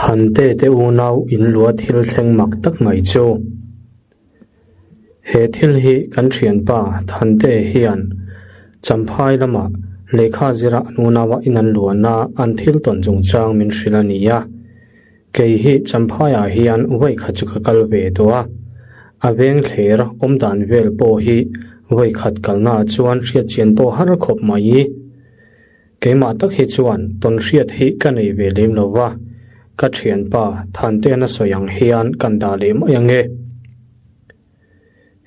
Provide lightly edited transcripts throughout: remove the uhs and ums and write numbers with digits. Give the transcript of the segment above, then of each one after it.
Thante te unau in lua thil thleng mak tak mai chu. He thil hi kan thianpa Thante hian Champhai lama lehkha zira an unaua in an luana an thil tawn chungchang min hrilh a ni a. Kei hi Champhaiah hian vawikhat chu ka kal ve tawh a, a veng thler awm dan vel pawh hi vawikhat kalnaah chuan hriatchian pawh har khawp mai. Keimah tak hi chuan tawn hriat hi ka nei ve lem lo va, ka thianpa Thantean a sawi ang hian kan dah leh mai ang e.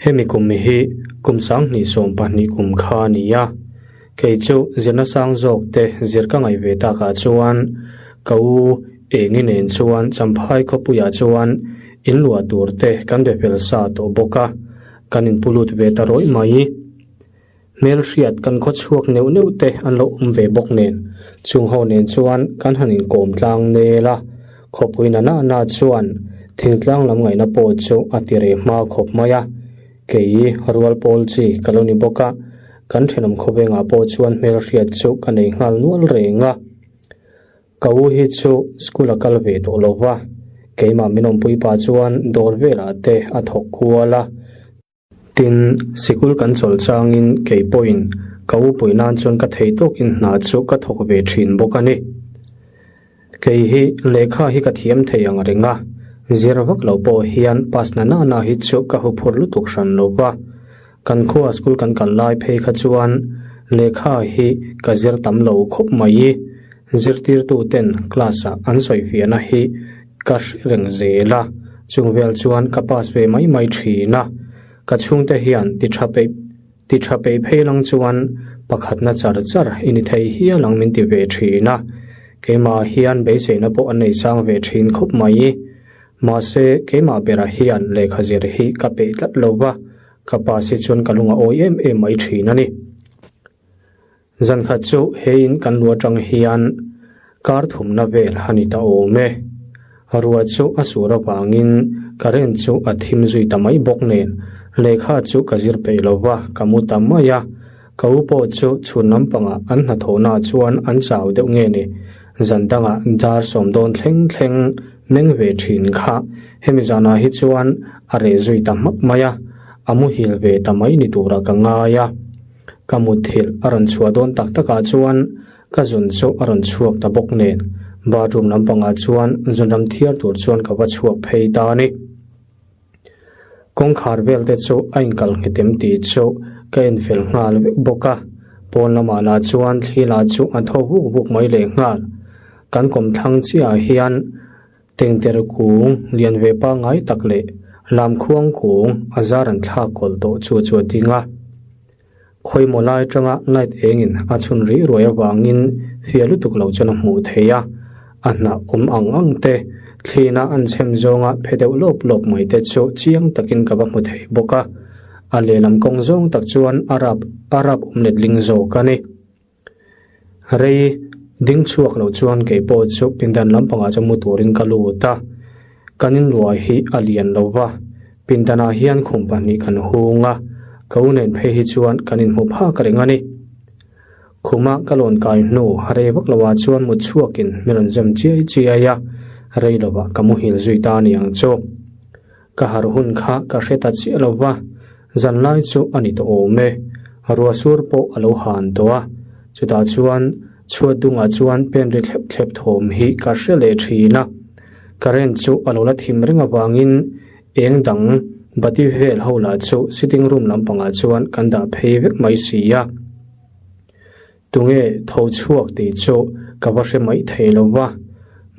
Hemi kum hi kum 2020 kum kha a ni a, kei chu zirna sang zawk te zir ka ngaih ve takah chuan ka u Engi nen chuan Champhai khawpuiah chuan in luah tur te kan be fel sa tawh bawk a, kan inpu lut ve ta rawih mai. Hmelhriat kan khaw chhuak neuh neuh te an lo awm ve bawk nen, chung ho nen chuan kan han inkawm tlang nel a, khawpui na na na chuan thingtlang lam ngaihna pawh chu a ti reh hma khawp mai a, kei rual pawl chi ka lo ni bawk a, kan thenawm khawvengah pawh chuan hmelhriat chu ka nei nghal nual reng a. Ka u hi chu school a kal ve tawh lo va, keimah min awmpui pah chuan dawr velah te a thawk kual a. Tin, sikul kan chawl changin kei pawhin ka u pui nan chuan ka thei tawkin hna chu ka thawk ve thin bawk a ni. Kei hi lehkha hi ka thiam thei ang reng a, zir vak lo pawh hian pass na na na hi chu ka huphurh lutuk hran lo va. Kan khua school kan kal lai phei kha chuan lehkha hi ka zir tam lo khawp mai i, zirtirtu ten class ah an sawi fiahna hi ka hre reng zel a, chung vel chuan ka pass ve mai mai thin a, ka chhungte hian ti tha peih ti tha peih phei lang chuan pakhatna char char i ni thei hial ang min ti ve thin a, keimah hian beiseina pawh an nei sang ve thin khawp mai. Mahse, keimah berah hian lehkha zir hi ka peih tlat lo va, ka pass hi chuan ka lung a awi em em mai thin a ni. Zan khat chu he in kan lu atang hian kar thumna vel a ni ta awm e. Ruah chu a sur avangin current chu a thim zui ta mai bawk nen lehkha chu ka zir peih lo va, ka mu ta mai a. Ka u pawh chu chhun lampangah an hnathawhnaah chuan an chau deuh nge ni. Zan dangah dar sawm dawn thleng thleng meng ve thin kha hemi zanah hi chuan a reh zui ta hmak mai a, a muhil ve ta mai ni turah ka ngai a. Ka mutthilh a rawn chhuah dawn tak takah chuan ka zun chu a rawn chhuak ta bawk nen bathroom lampangah chuan zunram thiar tur chuan ka va chhuak phei ta a ni. Kawngkhar vel te chu a inkal nghet em tih chu ka enfel nghal vek bawk a, pawn lamah lah chuan thli lah chu a thaw vuk vuk mai leh nghal. Kan kawmthlang chiahah hian Tengter kung lian ve pangngai tak leh lamkhuang kung a zar an thlak kawlh tawh chu chu a ding a. Khawimaw lai atanga light engin a chhun rih ruai avangin fiah lutuk lo chuan a hmuh theih a, a hnah awm ang ang te, thlina an chhem zawnga phe deuh lawp lawp mai te chu chiang takin ka va hmu thei bawk a, a lehlam kawng zawng tak chuan a rap a rap awm letling zawk a ni. Rei ding chhuak lo chuan kei pawh chu pindan lampangah chuan mu turin ka lut a, kan inluah hi a lian lo va, pindanah hian khum pahnih kan hung a, ka u nen phei hi chuan kan inhmu phak reng a ni. Khuma ka lawn kai hnu rei vak loah chuan mut chhuakin min rawn zem chiai chiai a, rei lovah ka muhil zui ta a ni ang chu. Ka harh hun kha ka hre ta chiah lo va, zanlai chu a ni tawh awm e. Ruah sur pawh a lo han tawh a, chutah chuan chhuat dungah chuan pen ri thlep thlep thawm hi ka hre leh thin a. Current chu a lo la thim reng avangin eng dang bati vel ho lah chu sitting room lampangah chuan kan dah phei vek mai si a. Tunge tho chhuak tih chu ka va hre mai thei lo va,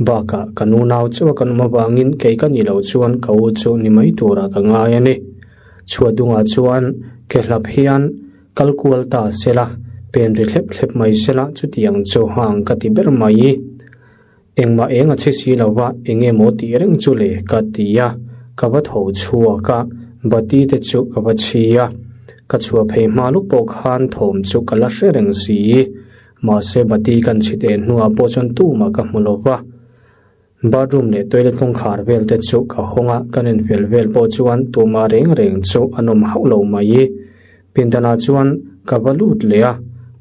bakah ka nu nau chauh a kan awm avangin kei ka nih loh chuan ka u chu ni mai turah ka ngai a ni. Chhuah dungah chuan ke hlap hian kal kual ta sela, pen ri thlep thlep mai sela chutiang chu hang ka ti ber mai. Engmah eng a chhe si lo va, enge maw tih reng chu le ka ti a, ka va tho chhuak a, bati te chu ka va chhi a, ka chhuah phei hma luk pawh khan thawm chu ka la hre reng si, mahse bati kan chhit en hnuah pawh chuan tumah ka hmu lo va, bathroom leh toilet kawngkhar vel te chu ka hawng a, kan enfel vel pawh chuan tumah reng reng chu an awm hauh lo mai. Pindanah chuan ka va lut leh a,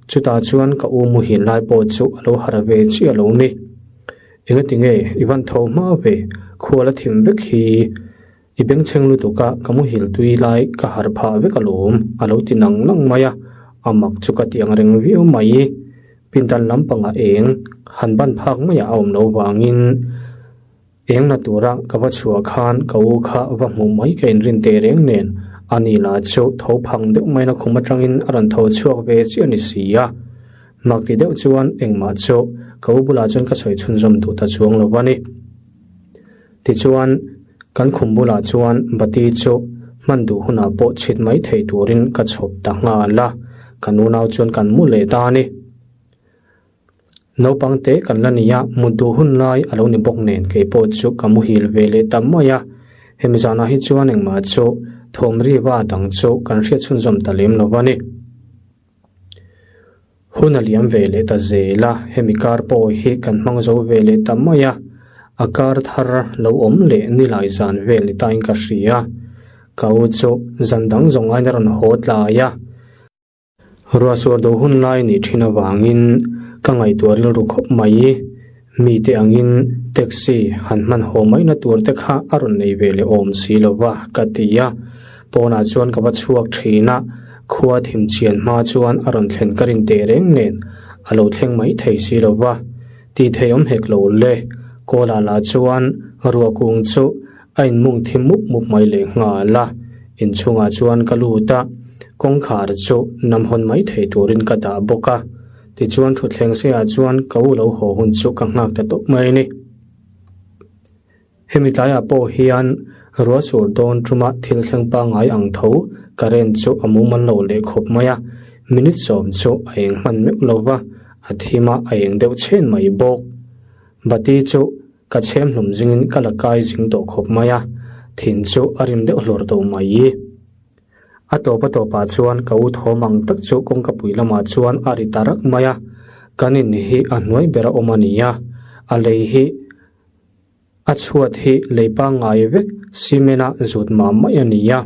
chutah chuan ka u muhil lai pawh chu a lo harh ve chiah lo ni. Engati nge i van tho hma ve, khual a thim vek hi i bengchheng lutuk a, ka muhil tui lai ka harh phah vek alawm a lo ti nang nang mai a, a mak chu ka ti ang reng viau mai. Pindan lampangah eng han ban phak maiah a awm lo vangin eng la tura ka va chhuah khan ka u kha va hmuh mai ka inrin teh reng nen a ni lah chu tho phang deuh maina khum atangin a rawn tho chhuak ve chiah a ni si a. Mak ti deuh chuan engmah chu ka u bulah chuan ka sawi chhunzawm duh ta chuang lo a ni. Tichuan, kan khum bulah chuan bati chu hman duh hunah pawh chhit mai thei turin ka chhawp ta nghal a, kan unau chuan kan mu leh ta a ni. Naupang te kan la ni a, mut duh hun lai a lo ni bawk nen kei pawh chu ka muhil ve leh ta mai a. Hemi zanah hi chuan engmah chu thawm riva dang chu kan hriat chhunzawm ta lem lo a ni. Hun a liam ve leh ta zel a, hemi kar pawh hi kan hmang zo ve leh ta mai a, a kar thar lo awm leh nilai zan vel ni tain ka hria. Ka u chu zan dang zawng aiin a rawn haw tlai a. Ruahsuar do hun lai nih thin avangin ka ngaihtuah rilru khawp mai. Mite angin taxi han hman haw maina tur te kha a rawn nei ve leh awm si lo va ka ti a, pawnah chuan ka va chhuak thin a, khua thim chian hma chuan a rawn thlen ka rin teh reng nen a lo thleng mai thei si lo va, tih thei awm hek lo le, kawlah lah chuan ruah kung chu a inmung thi mup mup mai leh nghal a, inchhungah chuan ka lut a, kawngkhar chu nam hawn mai thei turin ka dah bawk a. Tichuan thutthleng seiah chuan ka u lo haw hun chu ka nghak ta tawp mai a ni. Hemi tlaiah pawh hian ruah sur dawn tuma thil thleng pangngai ang tho current chu a mumal lo leh khawp mai a, minute sawm chu a eng hman meuh lo va, a thim a a eng deuh chhen mai bawk. Bati chu ka chhem hlum zingin ka la kai zing tawh khawp mai a, thin chu a rim deuh hlawr tawh mai. A tawp a tawpah chuan ka u thawm ang tak chu kawngka pui lamah chuan a ri ta rak mai a, kan in hi a hnuai ber a awm a ni a, a lei hi a chhuat hi lei pangngai vek cement a zut mah mai a ni a,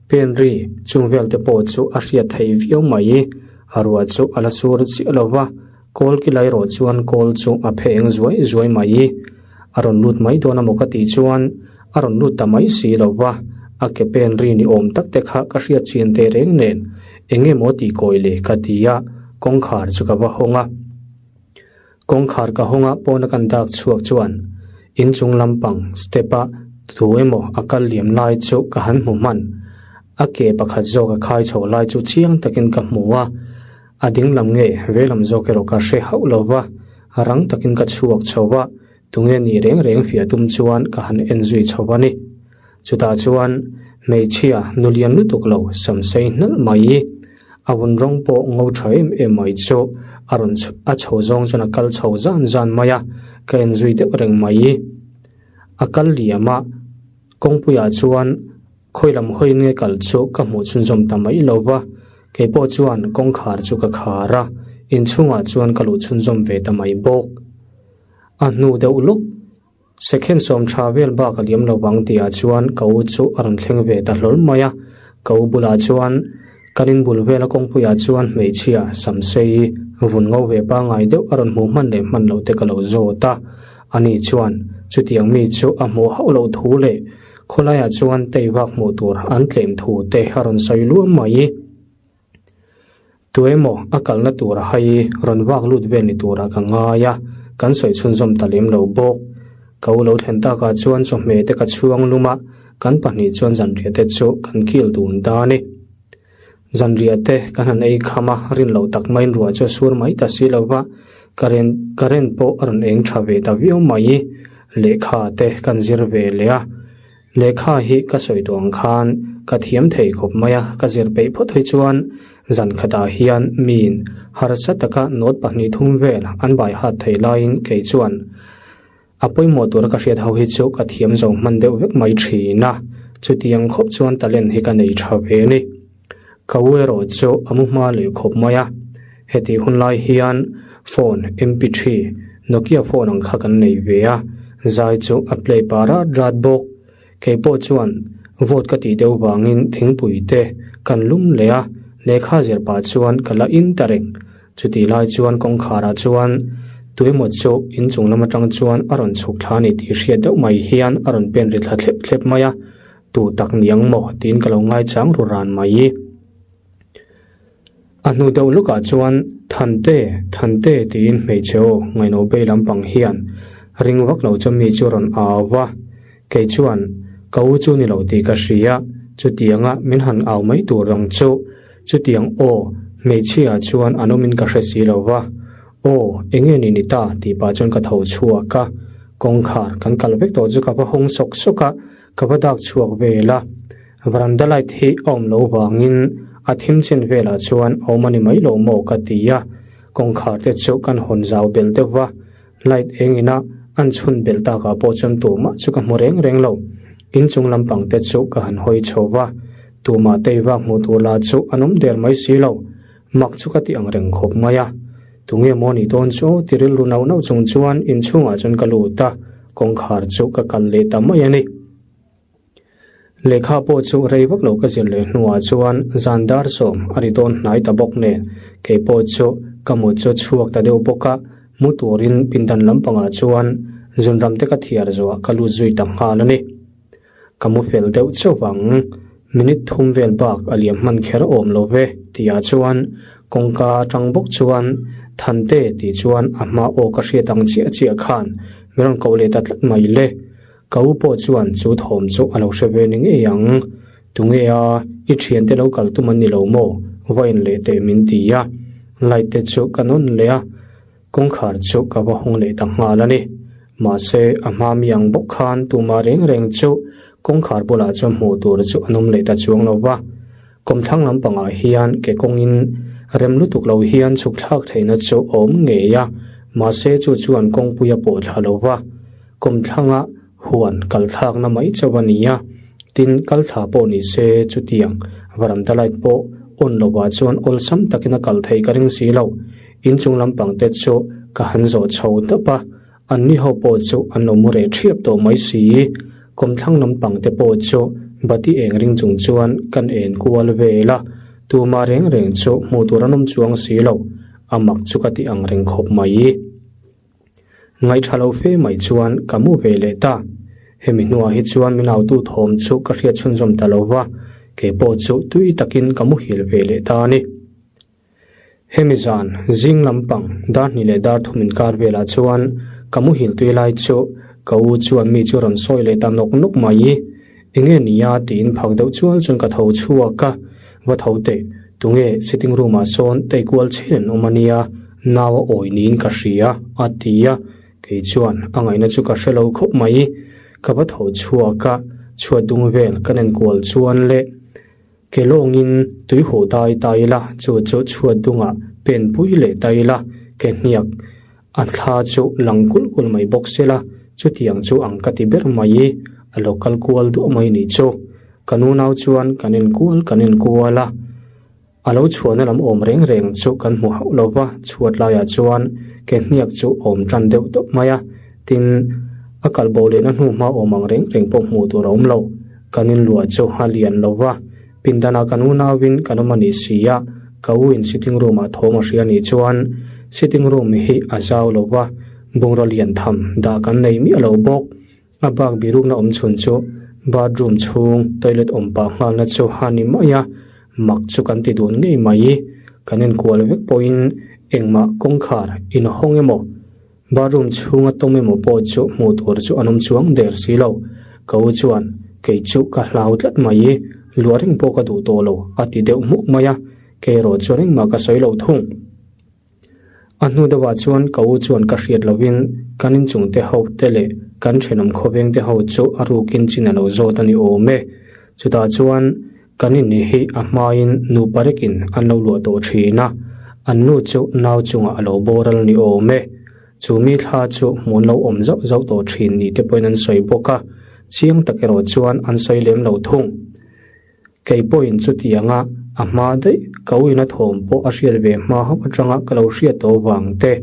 pen ri chung vel te pawh chu a hriat theih viau mai, a ruah chu a la sur chiah lo va, kawl ki lai rawh chuan kawl chu a phe eng zuai zuai mai, a rawn lut mai dawn a maw ka tih chuan. A rawn lut ta mai si lo va, a ke pen ri ni awm tak te kha ka hriat chian teh reng nen eng nge maw tih kawi le ka ti a, kawngkhar chu ka va hawng a. Kawngkhar ka hawng a pawna kan dak chhuak chuan inchung lampang step a thu emaw a kal liam lai chu ka han hmu hman. A ke pakhat zawk a khai chho lai chu chiang takin ka hmu a, a ding lam nge ve lam zawk erawh ka hre hauh lo va, rang takin ka chhuak chho a, Tunge nih reng reng fiah tum chuan ka han en zui chho a ni. Chutah chuan hmeichhia nu lian lutuk lo sam sei hnalh mai, a vun rawng pawh ngo tha em em mai chu a rawn a chho zawng chuan a kal chho zan zan mai a, ka en zui deuh reng mai. A kal liam a, kawngpuiah chuan khawi lam hawi nge kal chu ka hmuh chhunzawm ta mai lo va, kei pawh chuan kawngkhar chu ka khar a, inchhungah chuan ka luh chhunzawm ve ta mai bawk. A hnu deuh lawk, second 10 vel bak a liam lo vang tihah chuan ka u chu a rawn thleng ve ta hlawl mai a. Ka u bulah chuan kan in bul vela kawngpuiah chuan hmeichhia samsei vun ngo ve pangngai deuh a rawn hmuh hman leh hman loh te ka lo zawt a. Ani chuan chutiang mi chu a hmuh hauh loh thu leh khawlaiah chuan tei vak hmuh tur an tlem thu te a rawn sawi luam mai. Tuemaw a kalna tur a hai rawn vak lut vel ni turah ka ngai a, kan sawi chhunzawm ta lem lo bawk. Ka u lo thlen takah chuan chawhmeh te ka chhuang lum a, kan pahnih chuan zanriah te chu kan kil dun ta a ni. Zanriah te kan han ei kham a, rin loh tak maiin ruah chu a sur mai ta si lo va, current current pawh a rawn eng tha ve ta viau mai. Lehkha te kan zir ve leh a. Lehkha hi ka sawi tawh ang khan ka thiam thei khawp mai a, ka zir peih phawt hi chuan zan khatah hian miin harsa taka note 2 3 vel an bai hat thei laiin kei chuan a pawimawh tura ka hriat ho hi chu ka thiam zo hman deuh vek mai thin a, chutiang khawp chuan talent hi ka nei tha ve a ni. Ka u erawh chu a mu hma leh khawp mai a, hetih hun lai hian phone MP3 Nokia phone ang kha kan nei ve a, zai chu a play pah rat rat bawk. Kei pawh chuan vote ka tih deuh vangin thingpui te kan lum leh a, lehkha zir pah chuan ka la in ta reng. Chutih lai chuan kawngkharah chuan. Tuemaw chu inchung lam atang chuan a rawn chhuk thla a ni tih hriat deuh mai hian a rawn pen ri thla thlep thlep mai a, tu tak ni ang maw tiin ka lo ngaichang ru ran mai. A hnu deuh lukah chuan Thante, Thante tiin hmeichhe aw ngaihno bei lampang hian ring vak lo chu mi chu rawn au va, kei chuan ka u chu ni lo tih ka hria, chutianga min han au mai tur ang chu, chutiang aw hmeichhia chuan an awmin ka hre si lo va, aw enge ni ni ta tih pah chuan ka tho chhuak a, kawngkhar kan kal vek tawh chu ka va hawng sawk sawk a, ka va dak chhuak vel a. Veranda light hi a awm loh vangin a thim chin velah chuan a awm a ni mai lo maw ka ti a, kawngkhar te chu kan hawn zau belh deuh va, light eng ina an chhun belh takah pawh chuan tumah chu ka hmu reng reng lo. Inchung lampang te chu ka han hawi chho va, tumah tei vak hmuh tur lah chu an awm der mai si lo, mak chu ka ti ang reng khawp mai a. Tunge maw nih dawn chu ti rilru nauh nauh chung chuan inchhungah chuan ka lut a, kawngkhar chu ka kal leh ta mai a ni. Lehkha pawh chu rei vak lo ka zir leh hnuah chuan zan dar sawm a ri dawn hnai ta bawk nen kei pawh chu ka mut chu chhuak ta deuh bawk a, mu turin pindan lampangah chuan zunram te ka thiar zuah ka lut zui ta nghal a ni. Ka mu fel deuh chauh vang, minute thum vel bak a liam hman kher awm lo ve tihah chuan kawngka atang bawk chuan Thante tih chuan a hma aw ka hriat ang chiah chiah khan min rawn koh leh ta tlat mai le. Ka u pawh chuan chu thawm chu a lo hre ve ni ngei ang. Tunge a, i thiante lo kal tum an ni lo maw? Va in leh teh min ti a. Light te chu ka nawn leh a, kawngkhar chu ka va hawng leh ta nghal a ni. Mahse, a hma mi ang bawk khan tumah reng reng chu kawngkhar bulah chuan hmuh tur chu an awm leh ta chuang lo va. Kawmthlang lampangah hian ke kawngin rem lutuk lo hian chhuk thlak theihna chu a awm ngei a, mahse chu chuan kawngpui a pawh thla lo va. Kawmthlanga huan kal thlakna mai chauh a ni a, tin kal thla pawh ni se chutiang varanda light pawh on lovah chuan awlsam takin a kal theih ka ring si lo. Inchung lampang te chu ka han zawh chho dap a, anni ho pawh chu an lo mu reh thiap tawh mai si. Kawmthlang lampang te pawh chu bati eng ring chung chuan kan en kual vel a, tumah reng reng chu hmuh tur an awm chuang si lo, a mak chu ka ti ang reng khawp mai. Ngaihṭha lo fe mai chuan ka mu ve leh ta. Hemi hnuah hi chuan min autu thawm chu ka hriat chhunzawm ta lo va, kei pawh chu tui takin ka muhil ve leh ta a ni. Hemi zan, zing lampang, dar hnih leh dar thum inkar velah chuan ka muhil tui lai chu ka u chuan mi chu rawn sawi leh ta nawk nawk mai. Enge nia tiin phak deuh chual chuan ka tho chhuak a, va tho teh, tunge sitting room ah sawn tei kual chhin an awm a nia, nau a awi niin ka hria a ti a, kei chuan a ngaihna chu ka hre lo khawp mai, ka va tho chhuak a, chhuat dung vel ka nen kual chuan le ke lawngin tui huh dai ta ila chu chu chhuat dungah pen pui leh ta ila ke hniak A thla chu lang kulh kulh mai bawk sela, chutiang chu ang ka ti ber mai i, a lo kal kual duah mai nih chu. Ka nunau chuan kan enkual kan enkual a, a lo chhuahna lam awm reng reng chu kan hmu hauh lo va, chhuat laiah chuan ke hniak chu awm tan deuh deuh mai a, tin, a kal bo lehna hnu hma awm ang reng reng pawh hmuh tur a awm lo. Kan inluah chu a lian lo va, Pindana kan unauin kan awm a nih si a, ka u in sitting room ah thawm a hria nih chuan sitting room hi a zau lo va, bungraw lian tham dah kan nei miah lo bawk. A bak birukna awm chhun chu bathroom chhung toilet awm pah nghalna chu a ni mai a, mak chu kan ti dun ngei mai. Kan enkual vek pawhin engmah kawngkhar inhawng emaw Bathroom chhunga tawm emaw pawh chu hmuh tur chu an awm chuang der si lo. Ka u chuan, Kei chu ka hlau tlat mai i, luah reng pawh ka duh tawh lo, a ti deuh hmuk mai a, kei erawh chuan engmah ka sawi lo thung. A hnu deuhah chuan ka u chuan ka hriat lovin kan inchung te ho te leh kan thenawm khawveng te ho chu a rukin chin a lo zawt a ni awm e. Chutah chuan Kan innih hi a hmain nupa rekin an lo luah tawh thin a, an nu chu nau chungah a lo boral ni awm e. Chu mi thla chu hmun lo awm zauh zauh tawh thin ni te pawhin an sawi bawk a, chiang tak erawh chuan an sawi lem lo thung. Kei pawhin chutianga a hma daih ka uina thawm pawh a hriat ve hma hauh atanga ka lo hriat tawh vang te,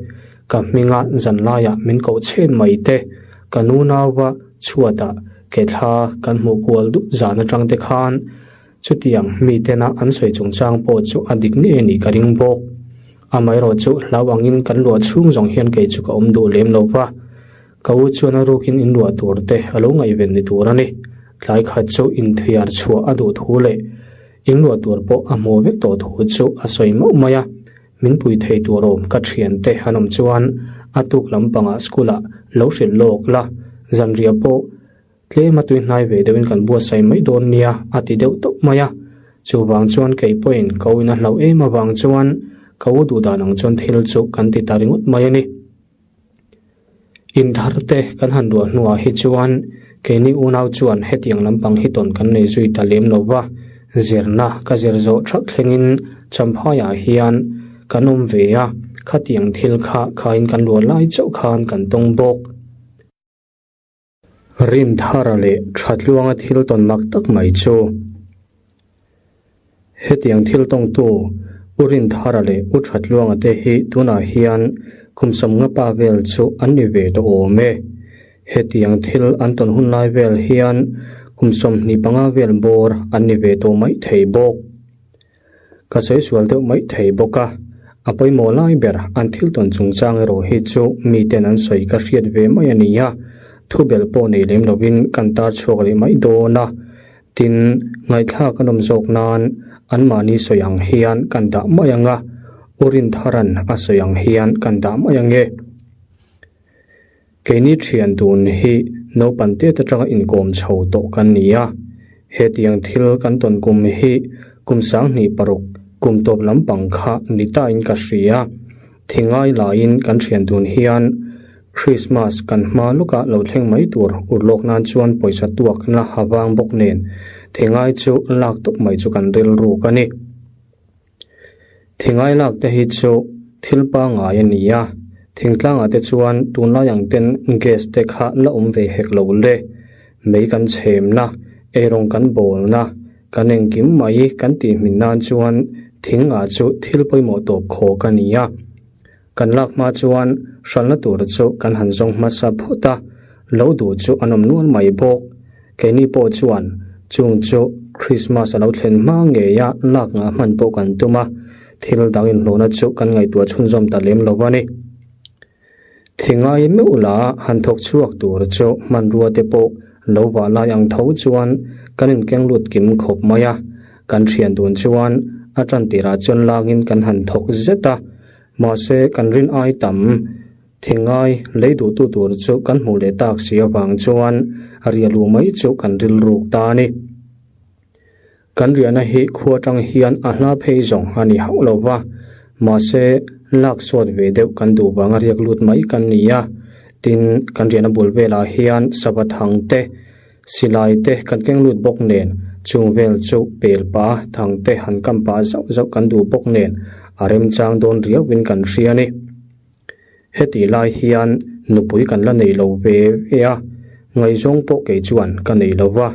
ka hminga zan laiah min koh chhen mai te, ka nu nauva chhuatah Ke thla kan hmuh kual dup zan atang te khan chutiang mi tena an sawi chungchang pawh chu a dik ngei a nih ka ring bawk. Amaherawhchu hlau angin kan luah chhung zawng hian kei chu ka awm duh lem lo va. Ka u chuan a rukin in luah tur te a lo ngaihven ni tur a ni. Tlai khat chu inthiar chhuah a duh thu leh in luah tur pawh a hmuh vek tawh thu chu a sawi mauh mai a. Min pui thei tur awm ka thiante an awm chuan a tuk lampangah school ah lo hrilh lawk la, zanriah pawh tlem a tui hnai ve deuhin kan buatsaih mai dawn nia a ti deuh tawp mai a. Chuvang chuan kei pawhin ka u in a hlauh em avang chuan ka u duh dan ang chuan thil chu kan ti ta ringawt mai a ni. Inthar te kan han ruah hnuah hi chuan keini unau chuan hetiang lampang hi tawn kan nei zui ta lem lo va, zirna ka zir zawh thak thlengin Champhaiah hian kan awm ve a, khatiang thil kha khain kan luah lai chauh khan kan tawng bawk. Rinthara leh Thatluanga thil tawn mak tak mai chu. Hetiang thil tawngtu U Rinthara leh U Thatluanga te hi tunah hian kum sawmnga pa vel chu an ni ve tawh awm e. Hetiang thil an tawn hun lai vel hian kum 25 vel bawr an ni ve tawh mai thei bawk. Ka sawi sual deuh mai thei bawk a, a pawimawh lai ber an thil tawn chungchang erawh hi chu miten an sawi ka hriat ve mai a ni a, thubelh pawh nei lem lovin kan tar chhuak leh mai dawn a, tin, ngaihthlak a nawm zawk nan anmahni sawi ang hian kan dah mai ang a, U Rintharan a sawi ang hian kan dah mai ang e. Keini thian dun hi naupan tet atanga inkawm chho tawh kan ni a, hetiang thil kan tawn kum hi kum 2006 kum tawp lampang kha ni tain ka hria. Thingai laiin kan thian dun hian Krismas kan hma lawkah lo thleng mai tur urlawk nan chuan pawisa tuakna ha vang bawk nen thingai chu lak tawp mai chu kan rilruk a ni. Thingai lak te hi chu thil pangngai a ni a, thingtlangah te chuan tunlai ang ten gas te kha la awm ve hek lo le. Mei kan chhemna, eirawng kan bawlna, kan engkim mai kan tih hmin nan chuan thingah chu thil pawimawh tawp khawk a ni a. Kan lak hma chuan hralhna tur chu kan han zawng hmasa phawt a, lo duh chu an awm nual mai bawk. Keini pawh chuan chung chu Christmas a lo thlen hma ngei a lak ngah hman pawh kan tum a, thil dang inhlawhna chu kan ngaihtuah chhunzawm ta lem lo a ni. Thingai meuh la han thawk chhuak tur chu hmanrua te pawh lo vah lai ang tho chuan kan inkeng lut kim khawp mai a, kan thian dun chuan a tan tirah chuan langin kan han thawk zet a, Mahse, kan rin ai tam thingai lei duhtu tur chu kan hmuh leh tak si avang chuan riah luh mai chu kan rilruk ta a ni. Kan riahna hi khua atang hian a hla phei zawng a ni hauh lo va, mahse, lak sawt ve deuh kan duh vanga riak lut mai kan ni a. Tin, kan riahna bul velah hian sava thang te, Silai te kan keng lut bawk nen, chung vel chu pel pa thang te han kam pah zauh zauh kan duh bawk nen a remchang dawn riauhin kan hria a ni. Heti lai hian nupui kan la nei lo ve ve a, ngaihzawng pawh kei chuan ka nei lo va,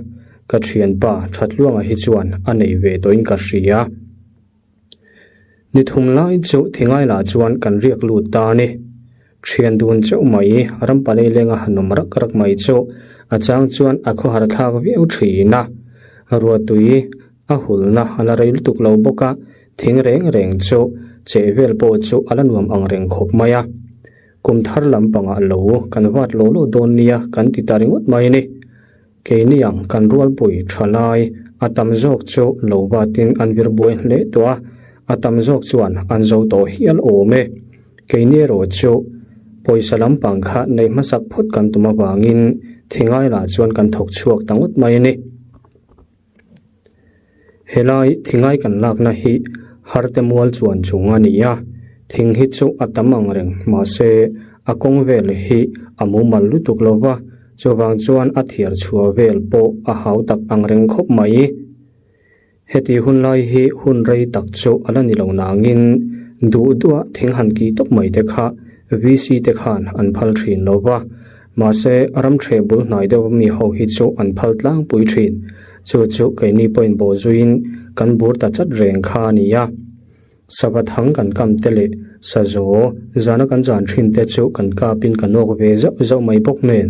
ka thianpa Thatluanga hi chuan a nei ve tawhin ka hria. Ni thum lai chu thingai lah chuan kan riak lut ta a ni. Thian dun chauh mai, ram palei lenga han awm rak rak mai chu a chang chuan a khawhar thlak viau thin a. Ruatui a hulna a la rei lutuk lo bawk a, thing reng reng chu cheh vel pawh chu a la nuam ang reng khawp mai a. Kum thar lampangah lo kan vat law law dawn nia kan ti ta ringawt mai a ni. Keini ang kan rualpui tha lai a tam zawk chu lo vatin an vir buai hle tawh a, a tam zawk chuan an zo tawh hial awm e. Keini erawh chu pawisa lampang kha neih hmasak phawt kan tum avangin thingai lah chuan kan thawk chhuak ta ngawt mai a ni. Helai thingai kan lakna hi harte mual chuan chung a ni a, thing hi chu a tam ang reng mahse a kawng vel hi a mumal lutuk lo va, chuvang chuan a thiar chhuah vel pawh a hau tak ang reng khawp mai. Heti hun lai hi hun rei tak chu a la ni lo nangin duh duah thing han kih tawp mai te kha VC te khan an phal thin lo va, Mahse, ram ṭheh bul hnai deuh mi ho hi chu an phal tlangpui ṭhin. Chu chu keini pawhin bawh zuiin kan bur ta chat reng kha a ni a. Sava thang kan kam te leh sazaw zana kan zan ṭhin te chu kan kapin kan awk ve zauh zauh mai bawk nen,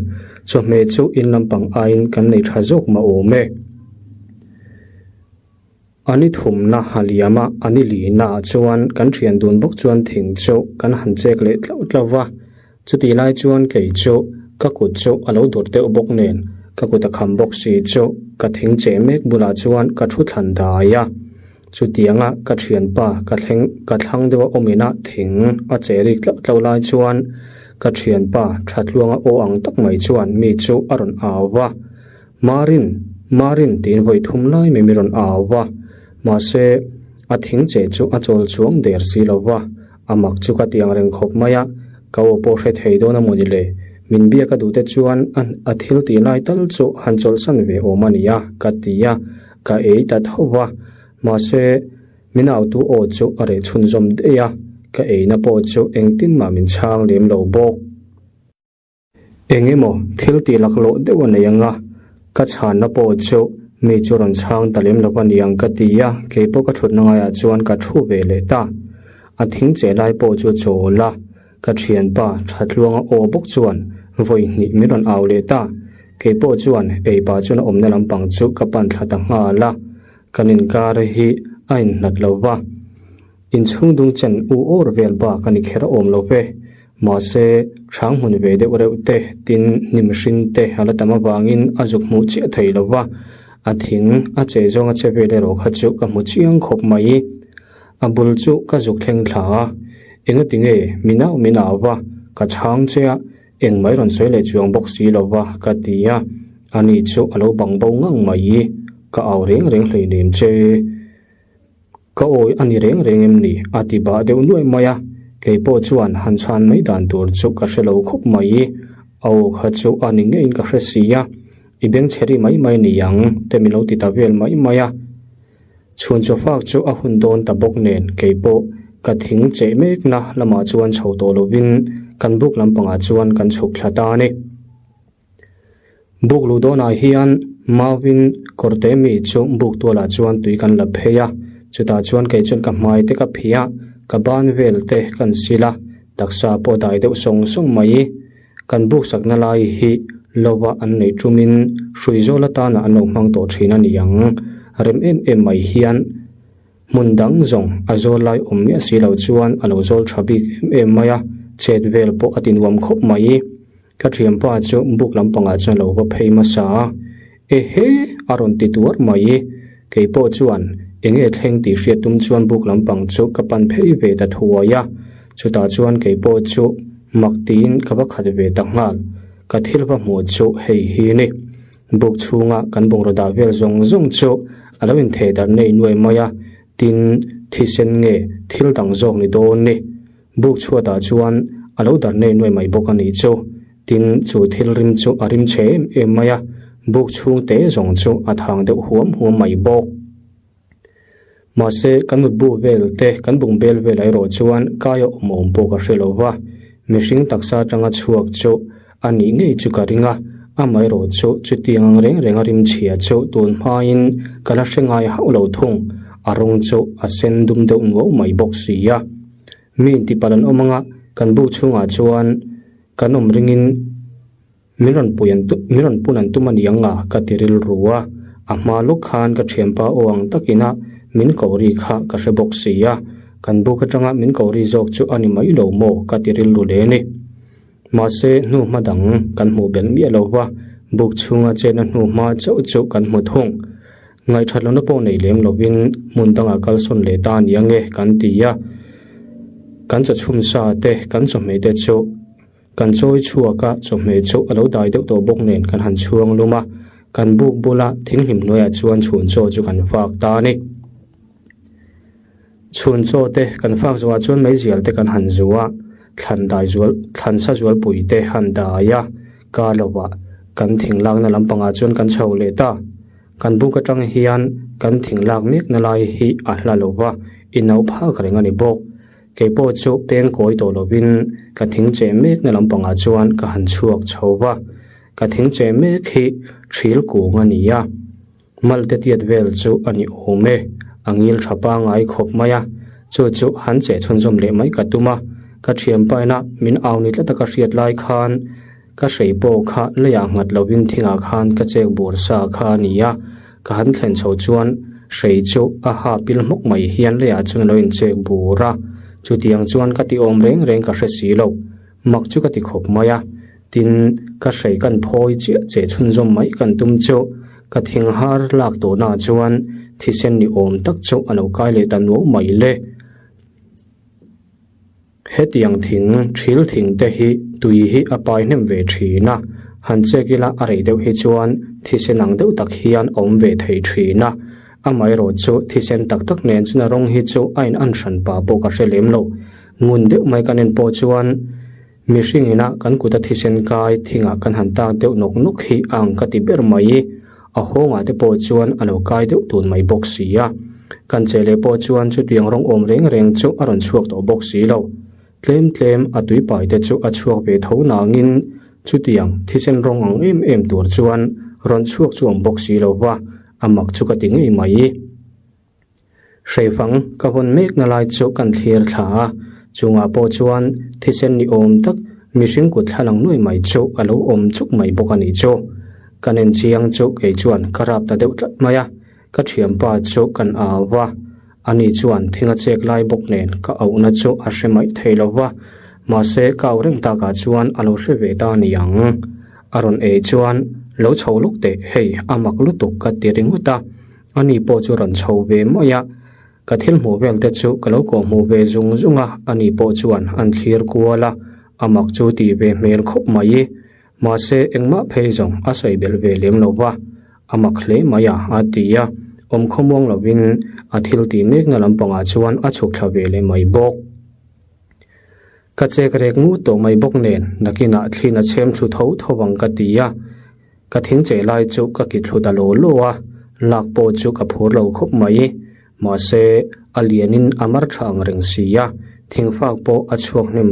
chawhmeh chu in lampang aiin kan nei ṭha zawk mah awm e. A ni thumna a liam a, a ni lina ah chuan kan thian dun bawk chuan thing chu kan han chek leh tlauh tlauh va. Chutih lai chuan kei chu ka kut chu a lo dur deuh bawk nen ka kut a kham bawk si chu ka thing cheh mek bulah chuan ka thu thlan dai a. Chutianga ka thianpa ka thleng ka thlang deuh a awmin a thing a che rik tlauh tlauh lai chuan ka thianpa thatluanga aw ang tak mai chuan mi chu a rawn au va. Marin, Marin tiin vawi thum lai mai mi rawn au va, mahse a thing che chu a chawl chuang der si lo va, a mak chu ka ti ang reng khawp mai a, ka aw pawh hre thei dawn a maw ni le, min biak a duh te chuan a a thil tih lai tal chu han chawlhsan ve awm a nia ka ti a, ka ei ta tho va, mahse min autu aw chu a reh chhunzawm daih a, ka eina pawh chu engtin mah min chhang lem lo bawk. Eng emaw thil tih laklawh deuh a nei ang a, ka chhanna pawh chu mi chu rawn chhang ta lem lo a ni ang ka ti a, kei pawh ka thutna ngaiah chuan ka thu ve leh ta. A thing che lai pawh chu chawl a, ka thianpa Thatluanga aw bawk chuan vawi hnih min rawn au leh ta. Kei pawh chuan ei pah chuan a awmna lampang chu ka pan thla ta nghal a, kan inkar hi a inhnat lo va. Inchhung dung chen u awr vel bak a ni kher awm lo ve. Mahse, hrang hmun ve deuh reuh te, tin hnim hring te a la tam avangin a zuk hmuh chiah thei lo va, a thing a che zawng a che vel erawh kha chu ka hmu chiang khawp mai. A bul chu ka zuk thleng thla a, engati nge min au min au va, ka chhang che a, engmah i rawn sawi leh chuang bawk si lo va ka ti a, ani chu a lo bang bo ngang mai, ka au reng reng hleinem che. Ka awi a ni reng reng em ni? a ti bah deuh nuaih mai a, kei pawh chuan han chhan mai dan tur chu ka hre lo khawp mai. A aw kha chu a ni ngeiin ka hre si a, i bengchhe ri mai mai ni ang te min lo ti ta vel mai mai a. Chhun chaw fak chu a hun dawn ta bawk nen kei pawh ka thing cheh mekna lamah chuan chho tawh lovin kan buk lampangah chuan kan chhuk thla ta a ni. Buk luh dawnah hian Mauvin kawrte mi chu buk tualah chuan tui kan la phei a, chutah chuan kei chuan ka hmai te ka phih a, ka ban vel te kan sil a, taksa pawh dai deuh sawng sawng mai. Kan buk sakna lai hi lova an neih tumin hrui zawl atana an lo hmang tawh thin a ni ang. Rem em em mai hian hmun dang zawng a zawl lai awm miah si lo chuan a lo zawl tha bik em em mai a, chet vel pawh a ti nuam khawp mai. Ka thianpa chu buk lampangah chuan lo va phei hmasa a, Ehe! a rawn ti tuar mai. Kei pawh chuan eng nge thleng tih hriat tum chuan buk lampang chu ka pan phei ve ta thuai a, chutah chuan kei pawh chu mak tiin ka va khat ve ta nghal. Ka thil va hmuh chu hei hi ni. Buk chhunga kan bungraw dah vel zawng zawng chu a lo intheh darh nei nuai mai a, tin thisen nge thil dang zawk ni dawn ni. Buk chhuatah chuan a lo dar nei nuai mai bawk a nih chu. Tin, chu thil rim chu a rim chhe em em mai a, buk chhung te zawng chu a thang deuh huam huam mai bawk. Mahse, kan mutbu vel te, kan bungbel velah erawh chuan kaia awm awm pawh ka hre lo va, mihring taksa atanga chhuak chu a nih ngei chu ka ring a, amaherawh chu chutiang ang reng renga rim chhia chu tun hmain ka la hre ngai hauh lo thung, a rawng chu a sen dum deuh nuau mai bawk si a. Mi intipalh an awm anga kan buk chhungah chuan kan awm ringin min rawn pui an min rawn pun an tum a ni ang a ka ti rilru a, a hma lawk khan ka thianpa aw ang takina min ko ri kha ka hre bawk si a, kan buk atanga min ko ri zawk chu a ni mai lo maw ka ti rilru hle a ni. Mahse hnu hma dang kan hmuh belh miah lo va, buk chhunga chetna hnu hma chauh chu kan hmu thung. Ngaihthat lohna pawh nei lem lovin hmun dangah kalsawn leh ta ania nge kan ti a, kan chawchhum sa te kan chawhmeh te chu kan chawi chhuak a, chawhmeh chu a lo dai deuh tawh bawk nen kan han chhuang lum a, kan buk bula thinghlim hnuaiah chuan chhun chaw chu kan fak ta a ni. Chhun chaw te kan fak zuah chuan meizial te kan han zu a, thlan dai zual thlan sa zualpui te han dai a, kar lovah kan thing lakna lampangah chuan kan chho leh ta. Kan buk atang hian kan thing lak mekna lai hi a hla lo va, i no phak reng a ni bawk. Kei pawh chu peng kawi tawh lovin ka thing cheh mekna lampangah chuan ka han chhuak chho va. Ka thing cheh mek hi thil kung a ni a, malte tiat vel chu a ni awm e, a ngil tha pangai khawp mai a. Chu chu han cheh chhunzawm leh mai ka tum a, ka thianpaina min au ni tlat a ka hriat lai khan, Ka hrei pawh kha leiah nghat lovin thingah khan ka chek bur sa kha a ni a, ka han thlen chho chuan Hrei chu a ha pil hmawk mai hian leiah chuan a lo inchek bur a, chutiang chuan ka ti awm reng reng ka hre si lo. Mak chu ka ti khawp mai a, tin ka hrei kan phawi chiah che chhunzawm mai kan tum chu ka thing har lak tawhnaah chuan thisen ni awm tak chu a lo kai leh ta nuau mai le. Hetiang thing, thil thing te hi tui hi a pai hnem ve thin a, han chek ila a rei deuh hi chuan thisen ang deuh tak hian a awm ve thei thin a, amaherawh chu thisen tak tak nen chuan a rawng hi chu a in an hran pah pawh ka hre lem lo. Ngun deuh mai kan en pawh chuan mihring ina kan kuta thisen kai thingah kan han tak deuh nawk nawk hi a ang ka ti ber mai. A hawngah te pawh chuan a lo kai deuh tun mai bawk si a. Kan che leh pawh chuan chutiang rawng awm reng reng chu a rawn chhuak tawh bawk si lo. Tlem tlem a tuipai te chu a chhuak ve tho nangin chutiang thisen rawng ang em em tur chuan rawn chhuak chu awm bawk si lo va, a mak chu ka ti ngei mai. Hreifang ka hawn mekna lai chu kan thlir thla a, chungah pawh chuan thisen ni awm tak mihring kut thla lang nuai mai chu a lo awm chuk mai bawk a nih chu. Kan en chiang chu kei chuan ka rap ta deuh tlat mai a, ka thianpa chu kan au va, ani chuan thing a chek lai bawk nen ka auhna chu a hre mai thei lo va, mahse ka au reng takah chuan a lo hre ve ta a ni ang. A rawn ei chuan lo chho lawk teh hei a mak lutuk ka ti ringawt a. Ani pawh chu rawn chho ve mai a, ka thil hmuh vel te chu ka lo kawh hmuh ve zung zung a, ani pawh chuan an thlir kual a, a mak chu tih ve hmel khawp mai. Mahse engmah phei zawng a sawi belh ve lem lo va, a mak hle mai a, a ti a, awm khawmuang lovin a thil tih mekna lampangah chuan a chhuk thla ve leh mai bawk. Ka chek rek ngut tawh mai bawk nen nakinah thlin a chhem thlu tho tho ang ka ti a, ka thing cheh lai chu ka ki thlu ta law law a, lak pawh chu ka phur lo khawp mai. Mahse, a lianin a mar tha ang reng si a, thingfak pawh a chhuak hnem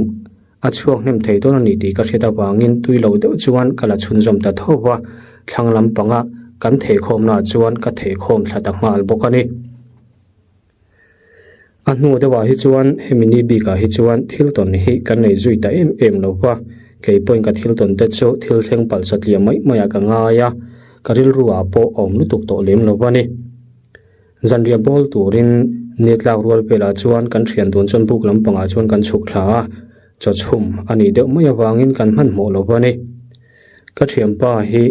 a chhuak hnem thei dawn a ni tih ka hriat avangin tui lo deuh chuan ka la chhunzawm ta tho va, thlang lampanga kan theikhawmnaah chuan ka theikhawm thla ta nghal bawk a ni. A hnu deuhah hi chuan hemi ni bikah hi chuan thil tawn hi kan nei zui ta em em lo va, kei pawhin ka thil tawn te chu thil thleng palh satliah mai maiah ka ngai a, ka rilruah pawh a awm lutuk tawh lem lo a ni. Zanriah bawl turin ni tlak rual velah chuan kan thian dun chuan buk lampangah chuan kan chhuk thla a, chaw chhum a nih deuh mai avangin kan hmanhmawh lo va ni. Ka thianpa hi.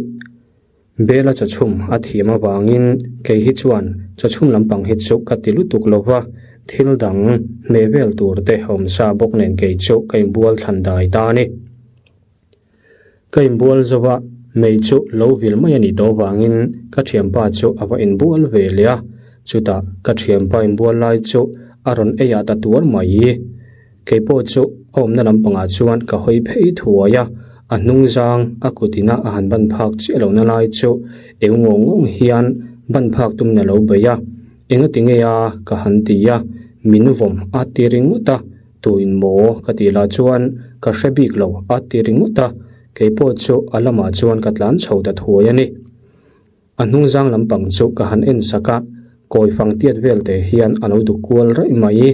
Bela chawchhum a thiam avangin kei hi chuan chawchhum lampang hi chu ka ti lutuk lo va, thil dang hmeh vel tur te awm sa bawk nen kei chu ka inbual thlan dai ta a ni. Ka inbual zo a, mei chu lo vil mai a nih tawh avangin ka thianpa chu a va inbual ve leh a, chutah ka thianpa inbual lai chu a rawn ei ah ta tuar mai. Kei pawh chu a awmna lampangah chuan ka hawi phei thuai a, a hnung zang a kut ina a han ban phak chiah lohna lai chu eu ngawng ngawng hian ban phak tumna lo bei a, engati nge a ka han ti a, min vawm a ti ringawt a, tuin maw ka tih lah chuan ka hre bik lo a ti ringawt a, kei pawh chu a lamah chuan ka tlan chho ta thuai a ni. A hnungzang lampang chu ka han en sak a, kawi fang tiat vel te hian a lo duk kual raih mai,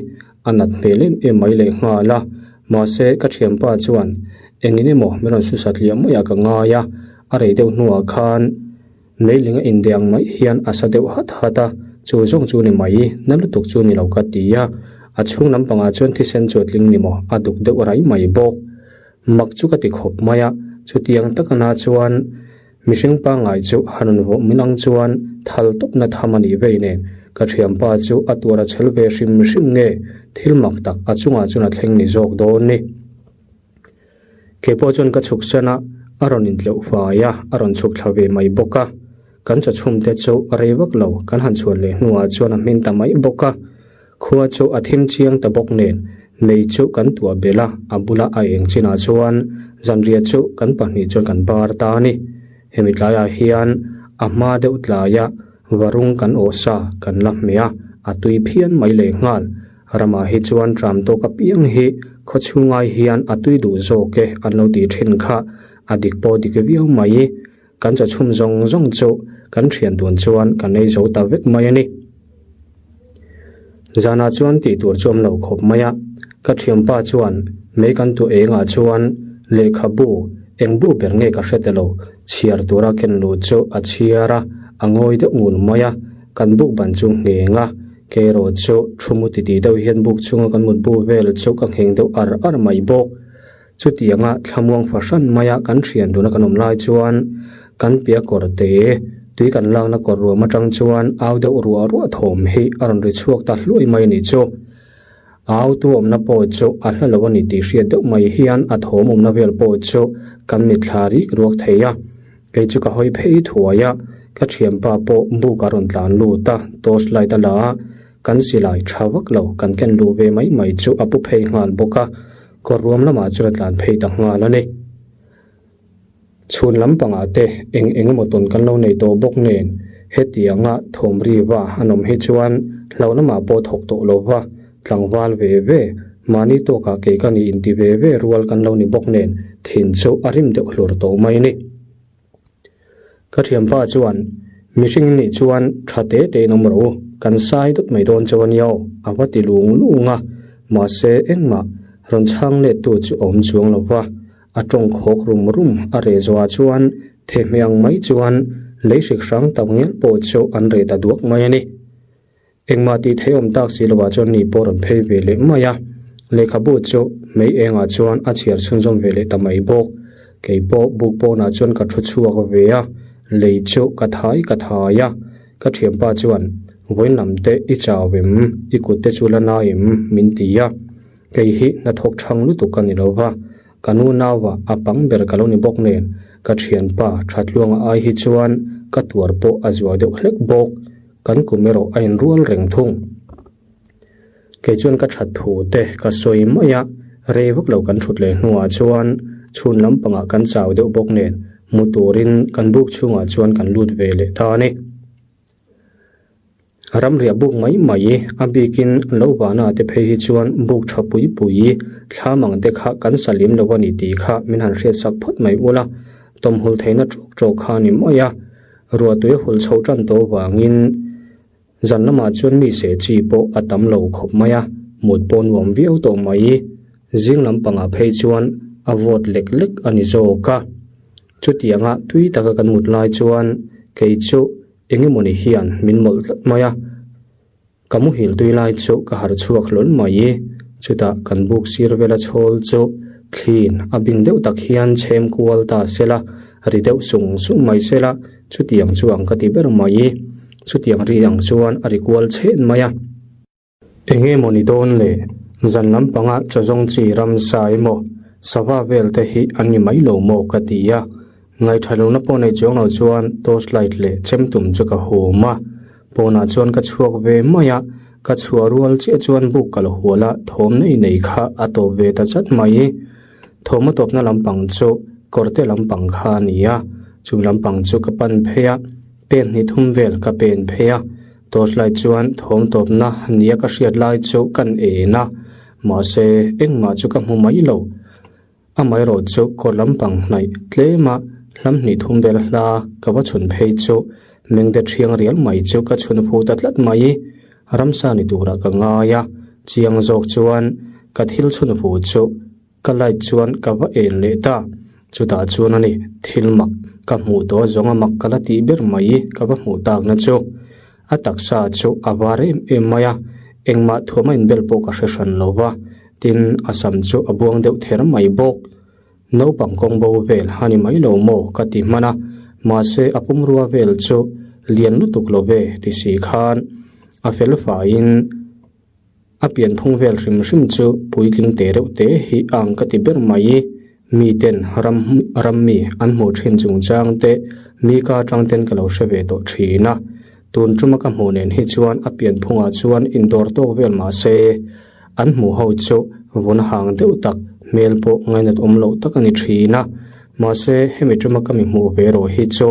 a nat hmel em em mai leh nghal a, mahse ka thianpa chuan engin emaw min rawn susat liah maiah ka ngai a, a rei deuh hnuah khan meiling a indeh ang mai hian a sa deuh hat hat a, chu zawng chu ni mai, na lutuk chu ni lo ka ti a, a chhung lampangah chuan thisen chu a tling ni maw, a duk deuh raih mai bawk. Mak chu ka ti khawp mai a, chutiang taka na chuan Mihring pangngai chu han rawn vawh min ang chuan thal tawpna tham a nih vei nen ka thianpa chu a tuar a chhel ve hrim hrim nge thil mak tak a chungah chuan a thleng ni zawk dawn ni. Kei pawh chuan ka chhuk san a, a rawn intleuh fai a, a rawn chhuk thla ve mai bawk a. Kan chawchhum te chu rei vak lo kan han chhuan leh hnuah chuan a hmin ta mai bawk a. Khua chu a thim chiang ta bawk nen mei chu kan tuah belh a, a bula a eng chinah chuan zanriah chu kan pahnih chuan kan bar ta a ni. Hemi tlaiah hian a hma deuh tlaia varung kan awh sa kan la hmeh a, a tui phian mai leh nghal. Ramah hi chuan tram tawk apiang hi khaw chhungai hian a tui duh zawk e an lo tih thin kha a dik pawh dik viau mai. Kan chawchhum zawng zawng chu kan thian dun chuan kan ei zo ta vek mai a ni. Zanah chuan tih tur chu awm lo khawp mai a, ka thianpa chuan mei kan tuah engah chuan lehkhabu eng bu ber nge ka hre ta lo, chhiar tura ken luh chu a chhiar a, a ngawi deuh ngul mai a. Kan buk ban chu ngheng a, kei erawh chu thu mu titih deuh hian buk chhunga kan mutbu vel chu ka ngheng deuh ar ar mai bawk. Chutianga thlamuang fahran maia kan thian duna kan awm lai chuan kan piah kawr te tui kan lakna kawr ruam atang chuan au deuh ruah ruah thawm hi a rawn ri chhuak ta hluai mai a nih chu. A autu awmna pawh chu a hla lo a ni tih hriat deuh mai hian a thawm awmna vel pawh chu kan mitthla rik ruak thei a. Kei chu ka hawi phei thuai a, ka thianpa pawh buk a rawn tlan lut a, torch light a la a, kan silai tha vak lo kan ken luh ve mai mai chu a pu phei nghal bawk a. Kawr ruam lamah chuan a tlan phei ta nghal a ni. Chhun lampangah te eng eng emaw tawn kan lo nei tawh bawk nen hetianga thawm riva an awm hi chuan hlo lamah pawh thawk tawh lo va, tlangval ve ve, mahni tawkah kei ka ni inti ve ve rual kan lo ni bawk nen thin chu a rim deuh hlur tawh mai a ni. Ka thianpa chuan, Mihring in nih chuan tha te te in awm rawh u, kan sai dawt mai dawn chauh a nia aw, a va ti lung lung a. Mahse, engmah rawn chhang let tu chu a awm chuang lo va, a tawng khawk rum rum a reh zawhah chuan thehmeh ang mai chuan lei hrik hrang tak ngial pawh chu an reh ta duak mai a ni. Engmah tih theih awm tak si lovah chuan ni pawh rawn phei ve leh mai a, lehkhabu chu mei engah chuan a chhiar chhunzawm ve leh ta mai bawk. Kei pawh buk pawnah chuan ka thu chhuak ve a, lei chu ka thai ka thai a. Ka thianpa chuan, Vawiin lam te i chau em? I kut te chu la na em? min ti a. Kei hi hnathawk thang lutuk ka ni lo va, ka nu naua a pang ber ka lo ni bawk nen, ka thianpa Thatluanga ai hi chuan ka tuar pawh a zual deuh hlek bawk. Kan kum erawh a inrual reng thung. Kei chuan ka that thu te ka sawi mai a, rei vak lo kan thut leh hnuah chuan chhun lampangah kan chau deuh bawk nen mu turin kan buk chhungah chuan kan lut ve leh ta a ni. Ramriah buk mai mai a bikin lo vana te phei hi chuan buk tha pui pui thlam ang te kha kan sa lim lo a ni tih kha min han hriatsak phawt mai ula, tawmhul theihna tawk tawk kha a ni mai a. Ruahtui a hul chhoh tan tawh vangin zan lamah chuan mi seh chi pawh a tam lo khawp mai a, mut pawh nuam viau tawh mai. Zing lampangah phei chuan a vawt lek lek a ni zawk a. Chutianga tui taka kan mut lai chuan kei chu eng emawni hian min mawlh tlat mai a. Ka muhil tui lai chu ka harh chhuak hlawn mai. Chutah kan buk sir vela chhawl chu thlin a bing deuh tak hian chhem kual ta sela, ri deuh sung sung mai sela, chutiang chu ang ka ti ber mai. Chutiang ri ang chuan a ri kual chhen mai a. Eng emaw ni dawn le, zan lampanga chawzawng chi ramsa emaw sava vel te hi an ni mai lo maw ka ti a. Ngaihṭha lohna pawh nei chuang lo chuan torch light leh chem tum chu ka hum a, pawnah chuan ka chhuak ve mai a, ka chhuah rual chiah chuan buk ka la hual a, thawm nei nei kha a tawp ve ta chat mai. Thawm a tawpna lampang chu kawrte lampang kha a ni a, chu lampang chu ka pan phei a, pen hnih thum vel ka pen phei a, torch light chuan thawm tawpna nia ka hriat lai chu kan en a, mahse engmah chu ka hmu mai lo. Amaherawh chu kawr lampang hnaih tlema hlam hnih thum vel hla ka va chhun phei chu mengde thiang rial mai chu ka chhun fu ta tlat mai. Ramsa ni turah ka ngai a, chiang zawk chuan ka thil chhun fu chu ka light chuan ka va en leh ta. Chutah chuan a ni, thil mak ka hmuh tawh zawnga mak ka la tih ber mai ka va hmuh takna chu. A taksa chu a var em em mai a, engmah thuam a inbel pawh ka hre hran lo va, tin a sam chu a buang deuh ther mai bawk. Naupang kawng bo vel a ni mai lo maw ka ti hman a, mahse a pumrua vel chu lian lutuk lo ve ti si khan a fel faiin A pianphung vel hrim hrim chu puitling te reuh te hi ang ka ti ber mai. Miten ram ram mi an hmuh thin chungchang te mi ka atang ten ka lo hre ve tawh thin a. Tun tuma ka hmuh nen hi chuan a pianphungah chuan indawr tawk vel mah se an hmuh ho chu vun hang deuh tak hmel pawh ngainat awm loh tak a ni thin a. Mahse hemi tuma ka mi hmuh ve erawh hi chu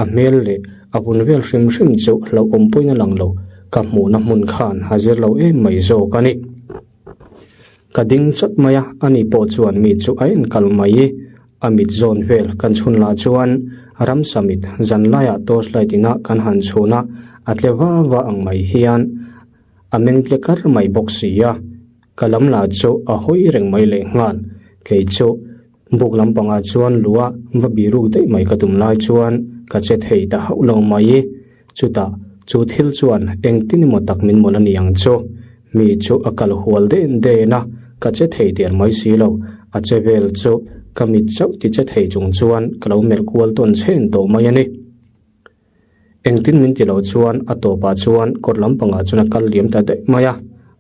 A hmel leh a vun vel hrim hrim chu hlauhawm pawhin a lang lo, ka hmuhna hmun khan a zir lo em mai zawk a ni. Ka ding chawt mai a, ani pawh chuan mi chu a en kal mai. A mit zawn vel kan chhun lah chuan ramsa mit zan laiah torch light ina kan han chhun a, a tle va va ang mai hian a meng tle kar mai bawk si a. Ka lam lah chu a hawi reng mai lehnghal, kei chu Buk lampangah chuan lua va biruk daih mai ka tum lai chuan ka che thei ta hauh lo mai. Chutah Chu thil chuan engtin emaw tak min mawlh a ni ang chu. Mi chu a kal hual den den a, ka che thei der mai si lo. A che vel chu ka mit chauh ti che thei chung chuan ka lo melh kual tawn chhen tawh mai a ni. Engtin min ti lo chuan a tawpah chuan kawr lampangah chuan a kal liam ta daih mai a.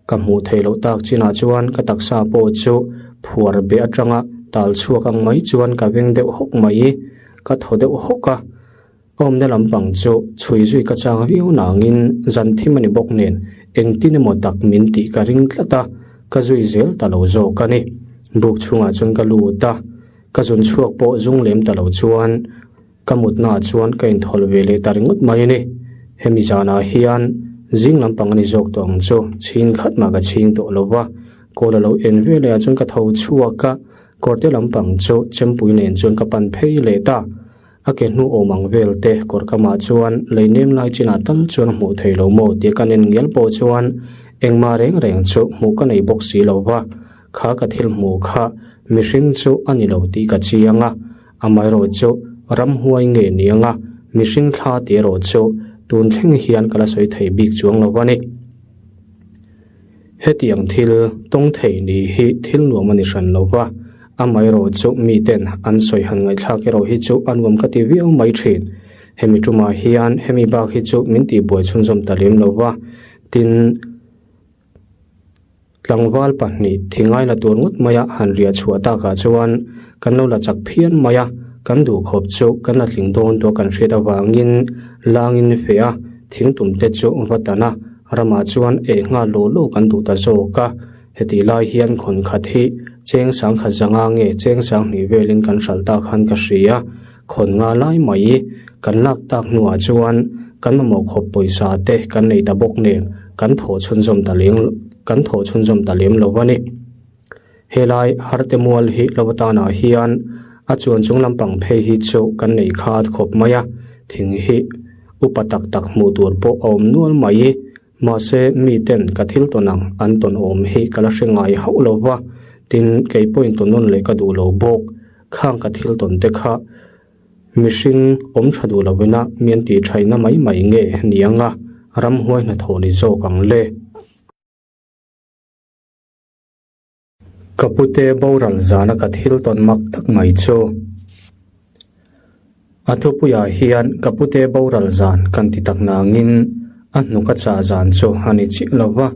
Ka hmuh theih loh tak chinah chuan ka taksa pawh chu phuar beh atanga tal chhuak ang mai chuan ka veng deuh hawk mai. Ka thaw deuh hawk a. Awmna lampang chu chhui zui ka chang viau nangin zan thim a ni bawk nen engtin emaw tak min tih ka ring tlat a, ka zui zel ta lo zawk a ni. Buk chhungah chuan ka lut a, ka zun chhuak pawh zung lem ta lo chuan ka mutnaah chuan ka inthawl ve leh ta ringawt mai a ni. Hemi zanah hian zing lampang a ni zawk tawh ang chu, chhing khat mah ka chhing tawh lo va, kawl a lo en ve leh ah chuan ka tho chhuak a, kawrte lampang chu chempui nen chuan ka pan phei leh ta. A ke hnu awm ang vel te kawr kamah chuan lei nem lai chinah tal chuan a hmuh thei lo maw tih ka nen ngial pawh chuan engmah reng reng chu hmuh ka nei bawk si lo va, kha ka thil hmuh kha mihring chu a ni lo tih ka chiang a, amaherawh chu ramhuai nge ni anga mihring thla tih erawh chu tun thleng hian ka la sawi thei bik chuang lo a ni. Hetiang thil tawng thei ni hi thil nuam a ni hran lo va, amaherawh chu miten an sawi han ngaihthlak erawh hi chu a nuam ka ti viau mai thin. Hemi tumah hian hemi bak hi chu min tihbuai chhunzawm ta lem lo va, tin, tlangval pahnih thingai la tur ngawt maia han riah chhuah takah chuan kan lo la chak phian mai a, kan duhkhawp chu kan la tling dawn tawh kan hriat avangin langin feh a, thingtum te chu va tan a. Ramah chuan eh nghal law law kan duh ta zawk a, hetih lai hian khawn khat hi cheng sangkhat zanga nge cheng sanghnih velin kan hralh tak khan ka hria, khawn nga lai mai kan lak tak hnuah chuan kan mamawh khawp pawisa te kan nei ta bawk nen kan thawh chhunzawm ta leng kan thawh chhunzawm ta lem lo a ni. Helai Harte mual hi lo atanah hian a chuan chung lampang phei hi chu kan nei khat khawp mai a, thing hi upa tak tak hmuh tur pawh a awm nual mai. Mahse miten ka thil tawn ang an tawn awm hi ka la hre ngai hauh lo va, tin kei pawhin tawn nawn leh ka duh lo bawk. Khang ka thil tawn te kha mihring awm tha duh lovina mi an tih thaina mai mai nge ni anga ramhuai hnathawh ni zawk ang le. Ka pute boral zana ka thil tawn mak tak mai chu. A thupuiah hian ka pute boral zan kan ti tak nangin a hnuk a chah zan chu a ni chiah lo va,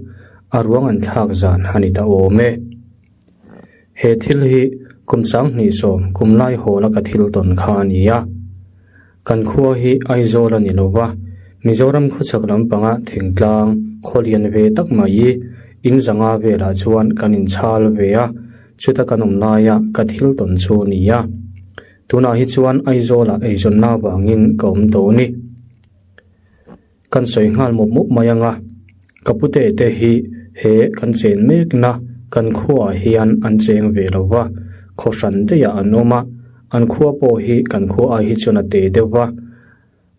a ruang an thlak zan a ni ta awm e. He thil hi kum 20 sawm kum lai hawla ka thil tawn kha a ni a. Kan khua hi Aizawl a ni lo va, Mizoram khawchhak lampanga thingtlang khaw lian ve tak mai in zanga velah chuan kan inchhal ve a, chuta kan awm laia ka thil tawn chu a ni a. Tunah hi chuan Aizawlah eizawnna avangin ka awm tawh a ni. Kan sawi nghal mawp mawp mai ang a, ka pute te hi he kan chen mekna kan khuaah hian an cheng ve lo va, khaw hran daihah an awm a, an khua pawh hi kan khua ai hi chuan a te deuh va,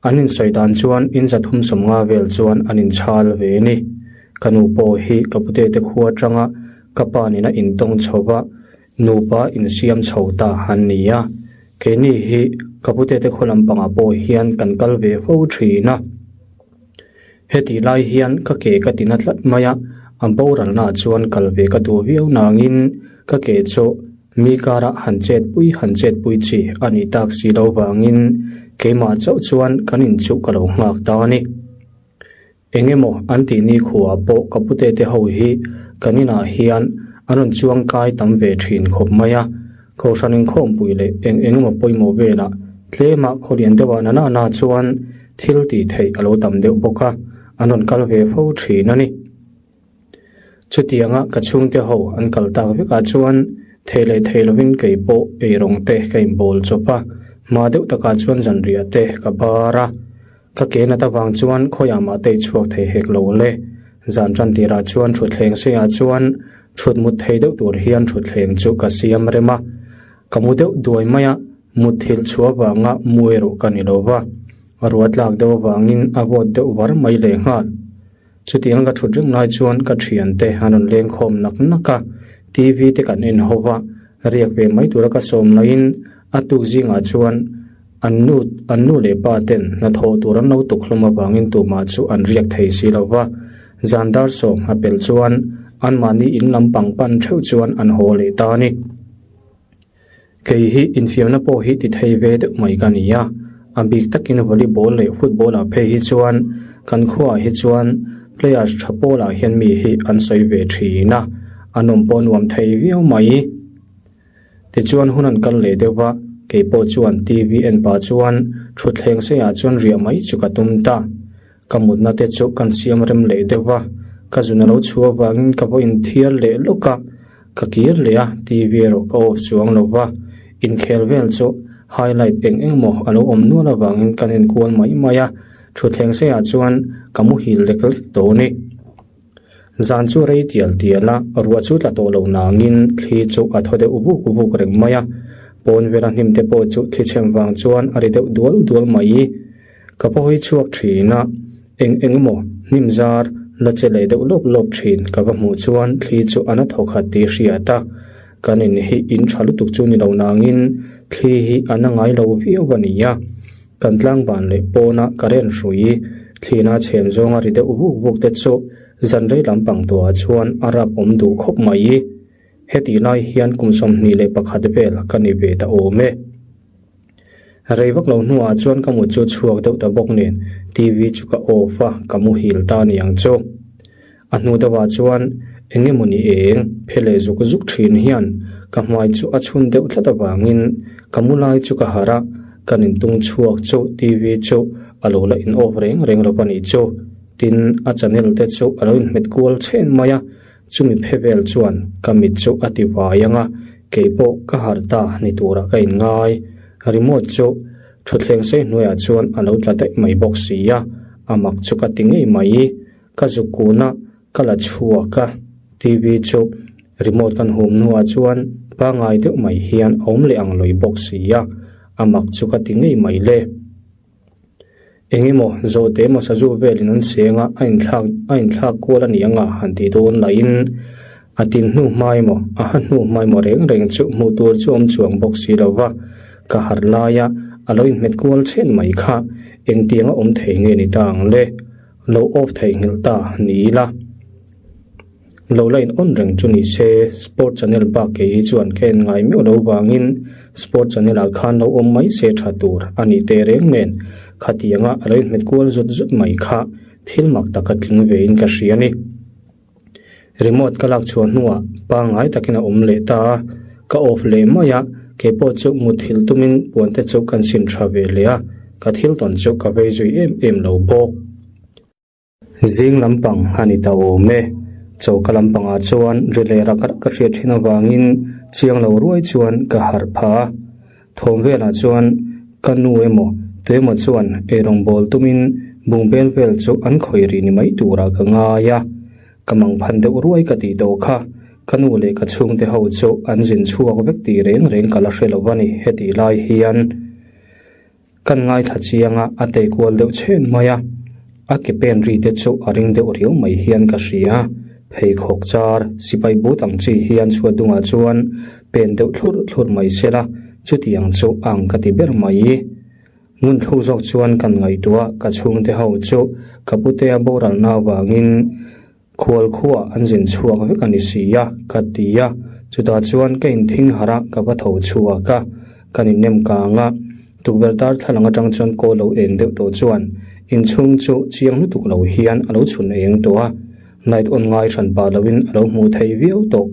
an insawi dan chuan in zathum sawmnga vel chuan an inchhal ve a ni. Ka nu pawh hi ka pute te khua atanga ka pa nena intawng chho va, Nupa insiam chho ta han ni a, keini hi ka putete khaw lampangah pawh hian kan kal ve fo thin a. Hetih lai hian ka ke ka tina tlat mai a, a boralnaah chuan kal ve ka duh viau nangin ka ke chu mi karah han chetpui han chetpui chi a nih tak si lo vangin keimah chauh chuan kan inchuh ka lo nghak ta a ni. Eng emaw an tih ni khuaah pawh ka pute te ho hi kan inah hian an rawn chuang kai tam ve thin khawp mai a, Kohhran inkhawmpui leh eng eng emaw pawimawh velah tlema khaw lian deuhah na na na chuan thil tih theih a lo tam deuh bawk a, an rawn kal ve fo thin a ni. Chutianga ka chhungte ho an kal tak vekah chuan thei leh thei lovin kei pawh eirawng te ka inbawl chawp a, hma deuh takah chuan zanriah te ka bar a. Ka ke nat avang chuan khawiah mah tei chhuak thei hek lo le. Zan tan tirah chuan thutthleng seiah chuan thut mut thei deuh tur hian thutthleng chu ka siam rem a. Ka mu deuh duai mai a, mutthilh chhuah avanga mu erawh ka ni lo va. Ruah tlak deuh avangin a vawt deuh var mai lehnghal. Chutiang ka thut reng lai chuan ka thiante an rawn leng khawm nak nak a, TV te kan en ho va, riak ve mai tura ka sawm laiin a tuk zingah chuan. An nu an nu leh pa ten hnathawh tur an lo tuk hlawm avangin tumah chu an riak thei si lo va, zan dar sawm a pelh chuan anmahni in lampang pan theuh chuan an haw leh ta a ni. Kei hi infiamna pawh hi ti thei ve deuh mai ka ni a, a bik takin volleyball leh football ah phei hi chuan kan khuaah hi chuan players tha pawlah hian mi hi an sawi ve thin a, a nawm pawh nuam thei viau mai. Tichuan hun an kal leh deuh va, kei pawh chuan TV en pah chuan thutthleng seiah chuan riah mai chu ka tum ta. Ka mutna te chu kan siam rem leh deuh va, ka zun a lo chhuah avangin ka vaw inthiar leh lawk a, ka kir leh a, TV erawh ka off chuang lo va, inkhel vel chu highlight eng eng maw a lo awm nual avangin kan enkual mai mai a, thutthleng seiah chuan ka muhil lek lek tawh a ni. Zan chu rei tial tial a, ruah chu tla tawh lo nangin thli chu a thaw deuh vuk vuk reng mai a, pawn vela hnim te pawh chu thli chhem vang chuan a ri deuh dual dual mai. Ka pawhawi chhuak thin a, eng eng emaw hnim zar la che leh deuh lawp lawp thin ka va hmuh chuan thli chu a na thaw khat tih hriat a, kan in hi in tha lutuk chu ni lo nangin thli hi a na ngai lo viau a ni a. Kan tlangvan leh pawna current hrui thlina chhem zawnga ri deuh vuk vuk te chu zan rei lampang tuah chuan a rap awm duh khawp mai. Hetih lai hian kum 21 vel ka ni ve ta awm e. Rei vak lo hnuah chuan ka mut chu chhuak deuh ta bawk nen TV chu ka off a, ka muhil ta niang chu. A hnu deuhah chuan eng emaw ni eng phe leh zuk zuk thin hian ka hmai chu a chhun deuh tlat avangin ka mu lai chu ka harh a, kan intung chhuak chu TV chu a lo la in off reng reng lo a nih chu. Tin, a channel te chu a lo inhmet kual chhen mai a, chumi phe vel chuan ka mit chu a ti vai ang a, keipawh ka harh ta ni turah ka inngai. Remote chu thutthleng sei hnuaiah chuan a lo tla daih mai bawk si a, a mak chu ka ti ngei mai. Ka zuk kun a, ka la chhuak a, TV chu remote kan hum hnuah chuan pangngai deuh mai hian a awm leh ang lawih bawk si a, a mak chu ka ti ngei mai le. Eng emaw zawhte emaw sazu velin an seng a, a inthlak a inthlak kual a ni ang a han tih dawn lahin a tin hnu hma emaw a ha hnu hma emaw reng reng chu hmuh tur chu awm chuang bawk si lo va, ka harh laia a lo inhmet kual chhen mai kha engtiang a awm thei nge ni ta ang le. Lo off theihnghilh ta ni ila. Lo la in on reng chu ni se, sport channel bak kei hi chuan ka en ngai meuh lo vangin sport channel ah khan lo awm mai se tha tur a nih teh reng nen khatianga a lo inhmet kual zut zut mai kha thil mak taka tling ve in ka hria ni. Remote ka lak chhuah hnuah pangngai takin a awm leh ta a, ka off leh mai a, keipawh chu muthilh tumin puan te chu kan sin tha ve leh a, ka thil tawn chu ka vei zui em em lo bawk. Zing lampang a ni ta awm e, choka lampangah chuan ri leh rak rak ka hriat thin avangin chiang lo ruai chuan ka harh phah a, Thawm velah chuan ka nu emaw tuemaw chuan eirawngbawl tumin bungbel vel chu an khawih rih ni mai turah ka ngai a, ka mangphan deuh ruai ka tih tawh kha. Ka nu leh ka chhungte ho chu an zin chhuak vek tih reng reng ka la hre lo a ni hetih lai hian kan ngaithla chiang a, a tei kual deuh chhen mai a, a ke pen ri te chu a ring deuh riau mai hian ka hria. Pheikhawk char sipai but ang chi hian chhuat dungah chuan pen deuh thlurh thlurh mai sela, chutiang chu ang ka ti ber mai. Ngun thluk zawk chuan kan ngaihtuah ka chhungte ho chu ka putea boralna avangin khual khuah an zin chhuak vek a ni si a, ka ti a. Chutah chuan ka inthing harh a, ka va tho chhuak a, kan innem kang a. Tukverh darthlalang atang chuan kawl lo eng deuh tawh chuan inchhung chu chiang lutuk lo hian a lo chhun eng tawh a, light on ngai hran pah loin a lo hmuh theih viau tawh.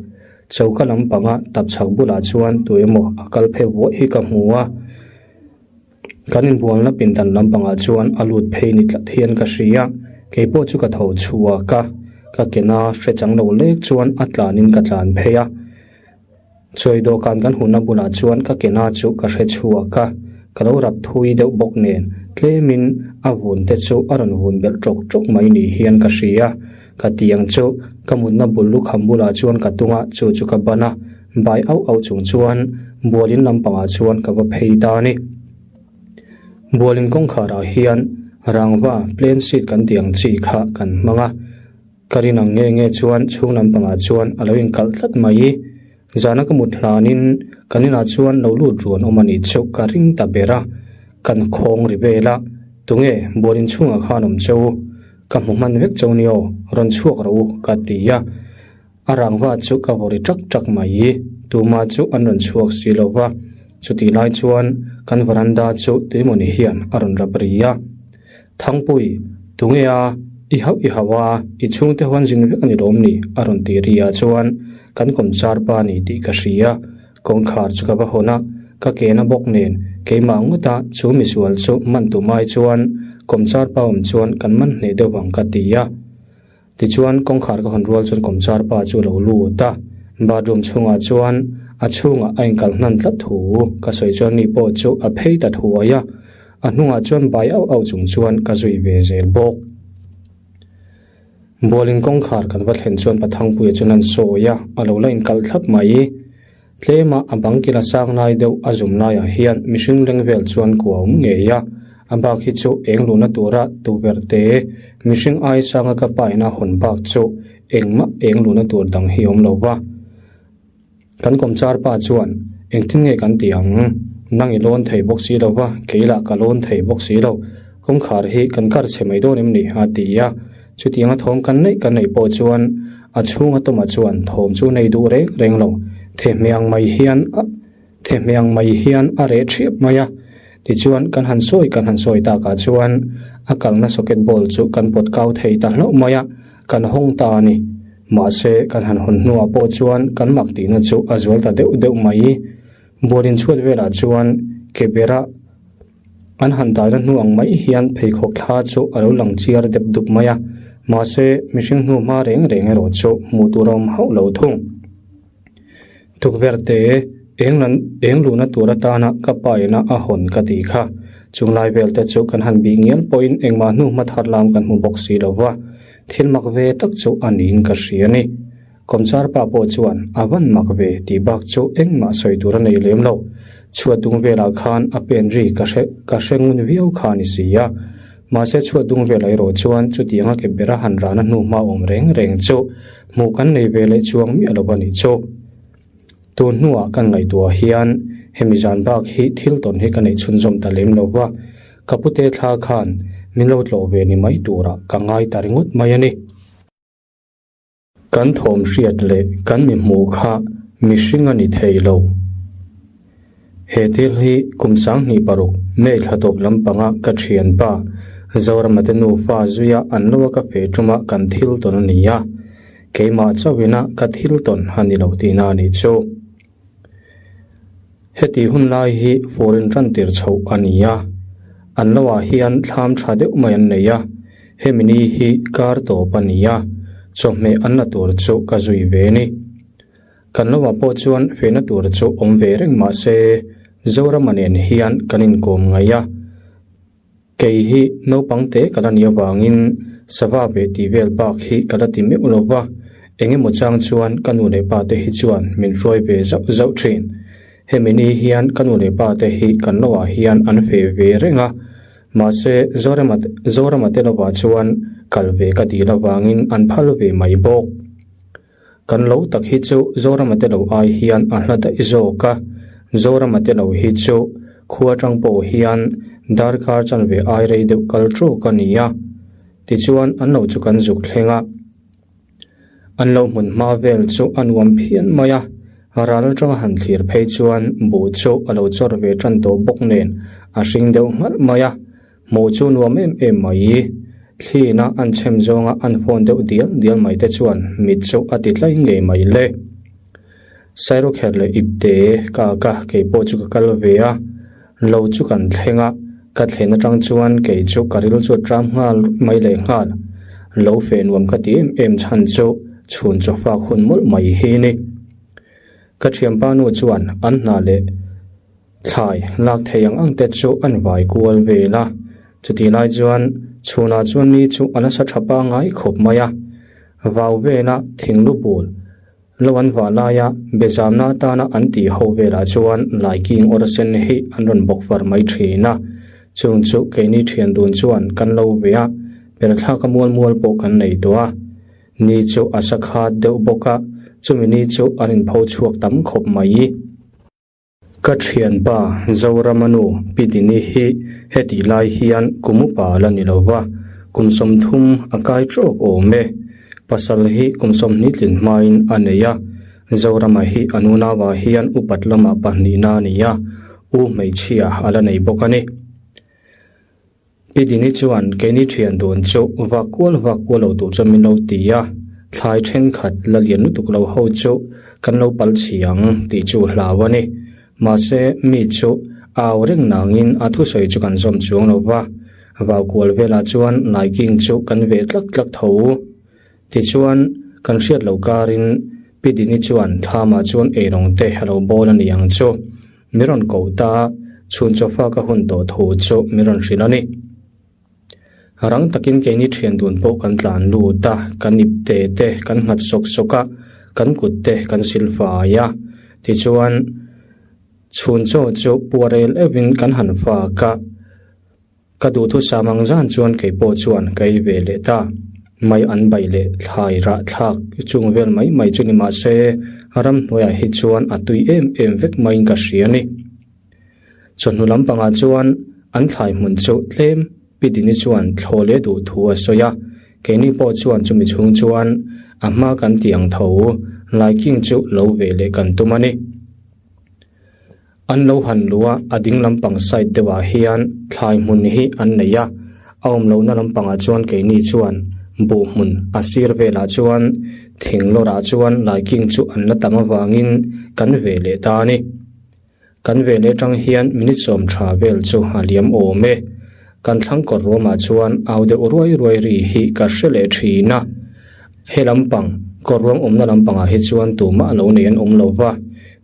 Choka lampanga tapchhak bulah chuan tu emaw a kal phei vuah hi ka hmu a, kan inbualna pindan lampangah chuan a lut phei ni tlat hian ka hria, keipawh chu ka tho chhuak a, ka kena hre chang lo lek chuan a tlanin ka tlan phei a, chawi dawhkan kan hunna bulah chuan ka kena chu ka hre chhuak a, ka lo rap thui deuh bawk nen tlemin a vun te chu a rawn vun belh tawk tawk mai ni hian ka hria. Ka ti ang chu, ka mutna bul lukham bulah chuan ka tung a, chu chu ka ban a, bai auh auh chung chuan bualin lampangah chuan ka va phei ta a ni. Bualin kawngkharah hian rangva plain sheet kan tih ang chi kha kan hmang a, ka rin ang nge nge chuan chhung lampangah chuan a lo inkalh tlat mai. Zana ka mut hlanin kan inah chuan lo lut ruan awm a nih chu ka ring ta ber a. Kan khawng ri vel a, tunge bualin chhungah khan awm cheu, ka hmu hman vek cheu ni aw, rawn chhuak rawh u ka ti a. A rangva chu ka vaw ri ṭak ṭak mai, tuma chu an rawn chhuak si lo va, chutih lai chuan kan varanda chu tuimawni hian a rawn rap ri a. Thangpui, tunge a, i hauh i hauh a, i chhungte huan zin vek a ni lawm ni? a rawn ti ri ah chuan kan kawmchar pa ni tih ka hria. Kawngkhar chu ka va hawn a, ka ke na bawk nen keimah ngawta chu misual chu man tum ai chuan kawmchar pa awm chuan kan man hneh deuh vang ka ti a. Tichuan kawngkhar ka hawn rual chuan kawmchar pa chu a lo lut a, bathroom chhungah chuan a chhungah a inkal hnan tlat thu ka sawi chuan mi pawh chu a phei ta thuai a, a hnungah chuan bai auh auh chung chuan ka zui ve zel bawk. Bualin kawngkhar kan va thlen chuan Pathangpuia chuan an sawi a, a lo la inkalh thlap mai. Tlema a bang kila sang lai deuh a zum laiah hian mihring leng vel chuan kua awm ngei a, a bak hi chu eng luhna tura tukverh te mihring ai sanga ka paina hawn bak chu engmah eng luhna tur dang hi awm lo va. Kan kawmchar pa chuan, Engtin nge kan ti ang? Nang i lawn thei bawk si lo va, kei lah ka lawn thei bawk si lo. Kawngkhar hi kan kar chhe mai dawn em ni? a ti a. Chutianga thawm kan neih kan neih pawh chuan a chhunga tawmah chuan thawm chu nei duh reng reng lo. Thehmeh ang mai hian a thehmeh ang mai hian a reh thiap mai a. Tichuan kan han sawi kan han sawi takah chuan a kalna socket ball chu kan pawt kau thei ta hlauh mai a, kan hawng ta a ni. Mahse, kan han hawn hnuah pawh chuan kan mak tihna chu a zual ta deuh deuh mai. Bualin chhuat velah chuan ke bera an han daina hnu ang mai hian pheikhawk thla chu a lo lang chiar dep dup mai a, mahse, mihring hnu hma reng reng erawh chu hmuh tur a awm hauh lo thung. Tukverh te eng lan eng luhna tur atana ka pa ina a hawn ka tih kha. Chung lai vel te chu kan han bih ngial pawhin engmah hnu hma thar lam kan hmu bawk si lo va, thil mak ve tak chu a niin ka hria a ni. Kawmchar pa pawh chuan a van mak ve tih bak chu engmah sawi tur a nei lem lo. Chhuat dung velah khan a pen ri ka hre ka hre ngun viau kha a ni si a. Mahse chhuat dung velah erawh chuan chutianga ke bera han rana hnu hma awm reng reng chu hmuh kan nei ve leh chuang miah lo a nih chu. Tun hnuah kan ngaihtuah hian hemi zan bak hi thil tawn hi ka neih chhunzawm ta lem lo va, ka pute thla khan min lo tlawh ve ni mai turah ka ngai ta ringawt mai a ni. Kan thawm hriat leh kan mi hmuh kha mihring a ni thei lo. He thil hi kum 26 May thla tawp lampanga ka thianpa Zorama te nufa zuia an lo a ka fe tuma kan thil tawn a ni a, keimah chauhina ka thil tawn a ni lo tihna a nih chu. Heti hun lai hi foreign tan tir chhoh a ni a, an lo ah hian thlam tha deuh mai an nei a, hemi ni hi kar tawp a ni a, chawhmeh an la tur chu ka zui ve ni. Kan lo ah pawh chuan fehna tur chu awm ve reng mah se Zorama nen hian kan inkawm ngaih a, Kei hi naupang te ka la nih avangin sava ve tih vel bak hi ka la ti meuh lo va, eng emaw chang chuan ka nu leh pa te hi chuan min hruai ve zauh zauh thin. Hemi ni hian ka nu leh pa te hi kan loah hian an feh ve reng a, mahse Zorema Zorama te lovah chuan kal ve ka dil avangin an phal ve mai bawk. Kan lo tak hi chu Zorama te lo ai hian a hla daih zawk a, Zorama te lo hi chu khua atang pawh hian darkar chanve ai rei deuh kal ṭawk a ni a, tichuan an lo chu kan zuk thleng a, an lo hmun hma vel chu a nuam phian mai a, ral atanga han thlir phei chuan buh chu a lo chawr ve tan tawh bawk nen a hring deuh nghalh mai a. Hmuh chu nuam em em mai. Thlina an chhem zawnga an phone deuh dial dial mai te chuan mit chu a ti tlai ngei mai le. Sairawkherh leh ipte ka ak a, kei pawh chu ka kal ve a. Lo chu kan thleng a, ka thlen atang chuan kei chu ka ril chu a tram nghal ruih mai leh nghal. Lo feh nuam ka ti em em chhan chu chhun chaw fak hun mawlh mai hi ni. Ka thianpa nu chuan an hna leh. Thlai lak thei ang ang te chu an vai kual vel a, chutih lai chuan chhunah chuan ni chu a nasa tha pangngai khawp mai a. Vau vela thing lu bul lo an vah laia bezamna atana an tih ho velah chuan laiking awr sen hi an rawn bawk far mai thin a, chung chu keini thian dun chuan kan lo ve a, perthlaka mual mual pawh kan nei tawh a. Ni chu a sa khat deuh bawk a, chumi ni chu an inpho chhuak tam khawp mai. Ka thianpa Zorama nu Pi Dini hi hetih lai hian kum upa la ni lo va, kum 30 a kai trawk awm e. Pasal hi kum 20 tlin hmain a nei a, Zorama hi a nunauah hian upat lamah pahnihna a ni a, u hmeichhia a la nei bawk a ni. Pi Dini chuan keini thian dun chu vak kual vak kual lo tur chuan min lo ti a, thlai thenkhat la lian lutuk lo ho chu kan lo pal chhi ang tih chu hlau a ni. Mahse, mi chu au reng nangin a thusawi chu kan zawm chuang lo va, vau kual velah chuan Laiking chu kan veh tlak tlak tho. Tichuan, kan hriat loh karin Pi Dini chuan thlamah chuan eirawng te a lo bawl a ni ang chu. Mi rawn koh ta, chhun chawfa ka hun tawh thu chu mi rawn hrilh a ni. Rang takin keini thian dun pawh kan tlan lut a, kan ip te te kan nghat sawk sawk a, kan kut te kan sil fai a. Tichuan, chhun chaw chu puarel euhin kan han fak a. Ka duhthusam ang zan chuan kei pawh chuan ka ei ve leh ta. Mai an baih leh thlai rah thlak chung vel mai mai chu ni mah se ramhnuaiah hi chuan a tui em em vek maiin ka hria a ni. Chawhnu lampangah chuan an thlai hmun chu tlem Pi Dini chuan thlaw leh duh thu a sawi a, keini pawh chuan chumi chhung chuan a hma kan tih ang tho Laiking chu lo ve leh kan tum a ni. An lo han luh a, a ding lampang side deuhah hian thlai hmun hi an nei a, a awm lohna lampangah chuan keini chuan buh hmun a sir velah chuan thing lawrah chuan laiking chu an la tam avangin kan ve leh ta a ni. Kan ve leh atang hian minute sawm tha vel chu a liam awm e. Kan thlang kawr ruamah chuan au deuh ruai ruai ri hi ka hre leh thin a. He lampang, kawr ruam awmna lampangah hi chuan tumah lo nei an awm lo va,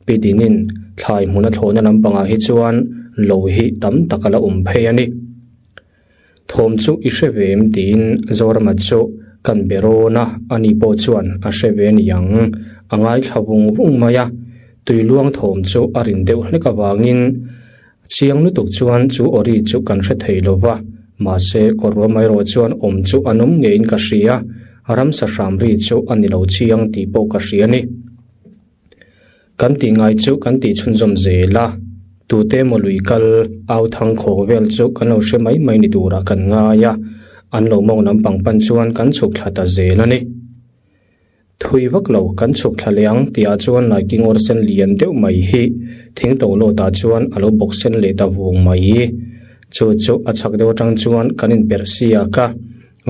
Pi Dinin thlai hmun a thlawhna lampangah hi chuan lo hi tam tak a la awm phei a ni. Thawm chu i hre ve em tiin Zorama chu kan be rawn a, ani pawh chuan a hre ve ni ang, a ngaithla vung vung mai a, tui luang thawm chu a rin deuh hlek avangin Chiang lutuk chuan chu awri chu kan hre thei lo va, mahse kawr ruam erawh chuan awm chu an awm ngeiin ka hria, ramsa hram ri chu a ni lo chiang tih pawh ka hria a ni. Kan tih ngai chu kan tih chhunzawm zel a, tute emaw lui kal au thang khawk vel chu kan lo hre mai mai ni turah kan ngai a, an lo mawng lampang pan chuan kan chhuk thla ta zel a ni. Thui vak lo kan chhuk thla leh ang tihah chuan laiking awr sen lian deuh mai hi thing to lawtah chuan a lo bawk sen leh ta vung mai. Chu chu a chhak deuh atang chuan kan inperh siak a,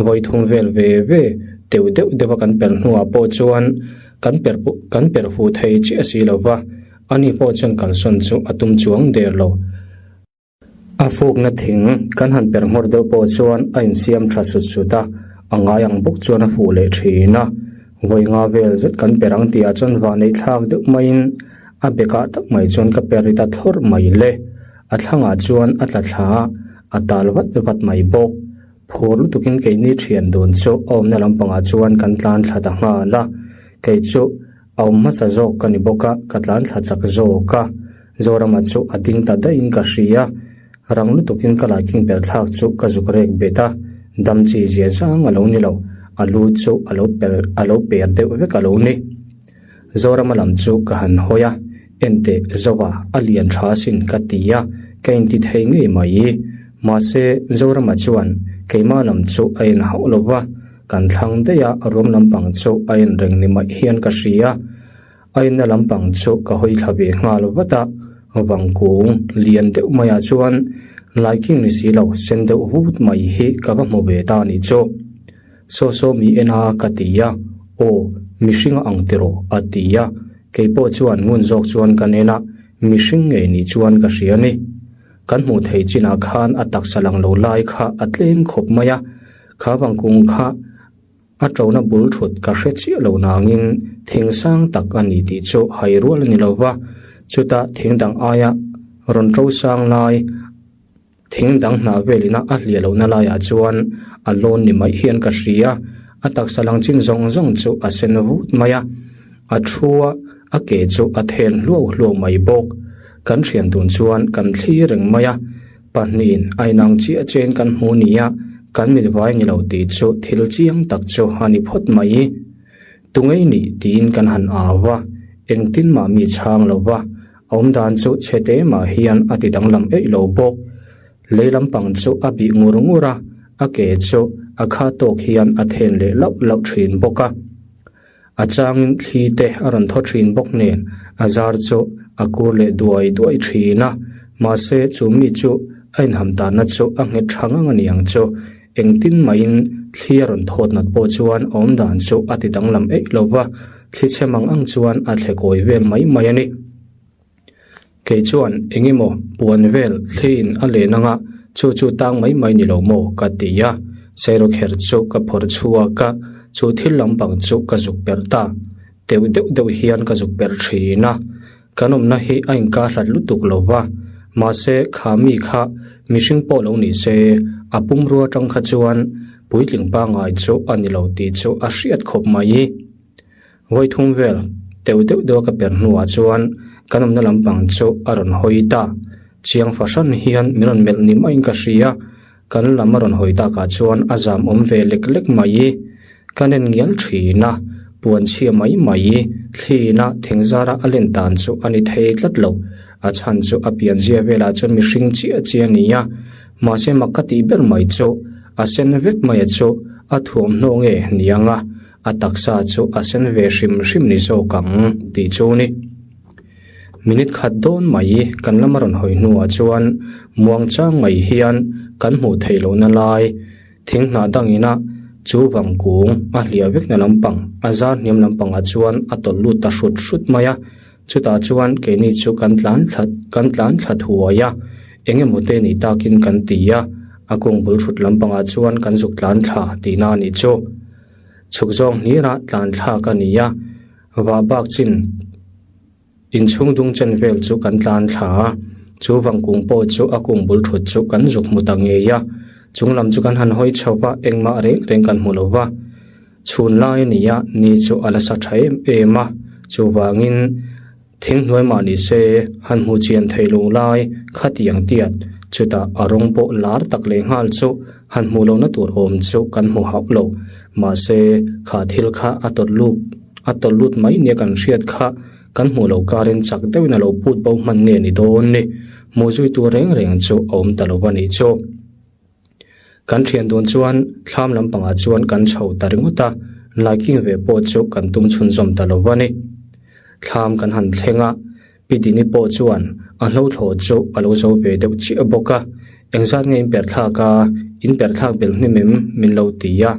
vawi thum vel ve ve teuh deuh deuh a kan perh hnuah pawh chuan kan perh kan perh fuh thei chiah si lo va, ani pawh chuan kalsawn chu a tum chuang der lo. A fukna thing kan han per nghawr deuh pawh chuan a insiam tha sut sut a, a ngai ang bawk chuan a fuh leh thin a. Vawi nga vel zet kan per ang tihah chuan vahneih thlak deuh maiin a bekah tak mai chuan ka per ri ta thlawrh mai le. A thlangah chuan a tla thla a, a tal vat vat mai bawk. Phur lutukin keini thian dun chu a awmna lampangah chuan kan tlan thla ta nghal a, kei chu A awm hmasa zawk ka ni bawk a, ka tlan thla chak zawk a. Zorama chu a ding ta daihin ka hria. Rang lutukin ka laiking per thlak chu ka zuk rek bet a, dam chi zia zang a lo ni lo, a lu chu a lo per a lo per deuh vek a lo ni. Zorama lam chu ka han hawi a, Enteh Zoa a lian tha asin ka ti a, ka inti thei ngei mai. Mahse, Zorama chuan keimah lam chu a en hauh lo va. Kan thlang daih a, rum lampang chu a en reng ni mai hian ka hria. A enna lampang chu ka hawi thla ve nghal vat a, vangkung lian deuh maiah chuan laiking ni si lo sen deuh vut mai hi ka va hmu ve ta nih chu. Saw saw mi en a ka ti a, aw mihring a ang tiraw a ti a, keipawh chuan ngun zawk chuan kan en a, mihring ngei nih chuan ka hria a ni. Kan hmuh theih chinah khan a taksa lang lo lai kha a tlem khawp mai a, Kha vangkung kha a ṭona bul ṭhut ka hre chiah lo nangin thing sang tak a ni tih chu hai rual a ni lo va, chutah thing dang aia rawn ṭo sang lai thing dang hnah velina a hliah lohna laiah chuan a lawn ni mai hian ka hria, a taksa lang chin zawng zawng chu a sen vut mai a, a thu a, a ke chu a then hluau hluau mai bawk. Kan thian tun chuan kan thlir reng mai a. Pahnihin a inang chiah chiahin kan hmu nia, kan mit vai ni lo tih chu thil chiang tak chu a ni phawt mai. Tungei nih tiin kan han au va, engtin mah mi chhang lo va, A awmdan chu chhe te mah hian a ti danglam eih lo bawk. Lei lampang chu a bih ngur ngur a, a ke chu a kha tawk hian a then leh lauh lauh thin bawk a. A changin thli te a rawn thaw thin bawk nen a zar chu a kur leh duai duai thin a, mahse chu mi chu a inham tanna chu a nghet tha ngang a ni ang chu. Engtin mahin thli a rawn thawt nat pawh chuan a awmdan chu a ti danglam eih lo va, thli chhe mang ang chuan a thle kawi vel mai mai a ni. Kei chuan eng emaw puan vel thliin a len anga chu chu tang mai mai ni lo maw ka ti a, Sairawkherh chu ka phawrh chhuak a, chu thil lampang chu ka zuk perh ta. Teuh deuh deuh hian ka zuk perh thin a, kan awmna hi a inkah hlat lutuk lo va, mahse kha mi kha mihring pawh lo ni se a pumrua atang kha chuan puitling pangngai chu a ni lo tih chu a hriat khawp mai. Vawi thum vel teuh deuh deuh a ka per hnuah chuan kan awmna lampang chu a rawn hawi ta. Chiang fahran hian min rawn melh ni maiin ka hria. Kan lam a rawn hawi takah chuan a zam awm ve lek lek mai. Ka nen ngial thin a, puan chhia mai mai thlina thingzara a len dan chu a ni thei tlat lo. A chhan chu a pianzia velah chuan mihring chiah chiah a ni a, mahse mak ka tih ber mai chu a sen vek mai a chu a thuamhnaw nge ni ang a, a taksa chu a sen ve hrim hrim ni zawk ang tih chu ni. Minute khat dawn mai kan lama rawn hawi hnuah chuan muangchang mai hian kan hmuh theih lohna lai thing hnah dangina chu vang kung a hliah vekna lampang a zar hniam lampangah chuan a tawlh lut ta hrut hrut mai a, chutah chuan keini chu kan tlan thla kan tlan thla thuai a, eng emaw te nih takin kan ti a, a kung bul hrut lampangah chuan kan zuk tlan thla tihna a nih chu. Chhuk zawng hnira tlan thlak a ni a. Vah bak chin inchhung dung chen vel chu kan tlan thla a, chu vangkung pawh chu a kung bul thut chu kan zuk hmu ta ngei a, chung lam chu kan han hawi chho va, engmah reng reng kan hmu lo va, chhun lai a ni a, ni chu a la sa tha em em a, chuvangin thing hnuai mah ni se han hmu chian thei lo lai khatiang tiat chutah a rawng pawh lar tak leh nghal chu han hmuh lohna tur awm chu kan hmu hauh lo. Mahse, kha thil kha a tawlh lut a tawlh lut mai nia kan hriat kha kan hmuh loh karin chak deuhin a lo put bo hman nge ni dawn ni. Hmuh zui tur reng reng chu a awm ta lo a nih chu. Kan thian dun chuan thlam lampangah chuan kan chho ta ringawt a, laiking ve pawh chu kan tum chhunzawm ta lo a ni. Thlam kan han thleng a, Pi Dini pawh chuan a hlothlawh chu a lo zo ve deuh chiah bawk a, engzat nge in perh thlak a, in perh thlak belh hnim em min lo ti a,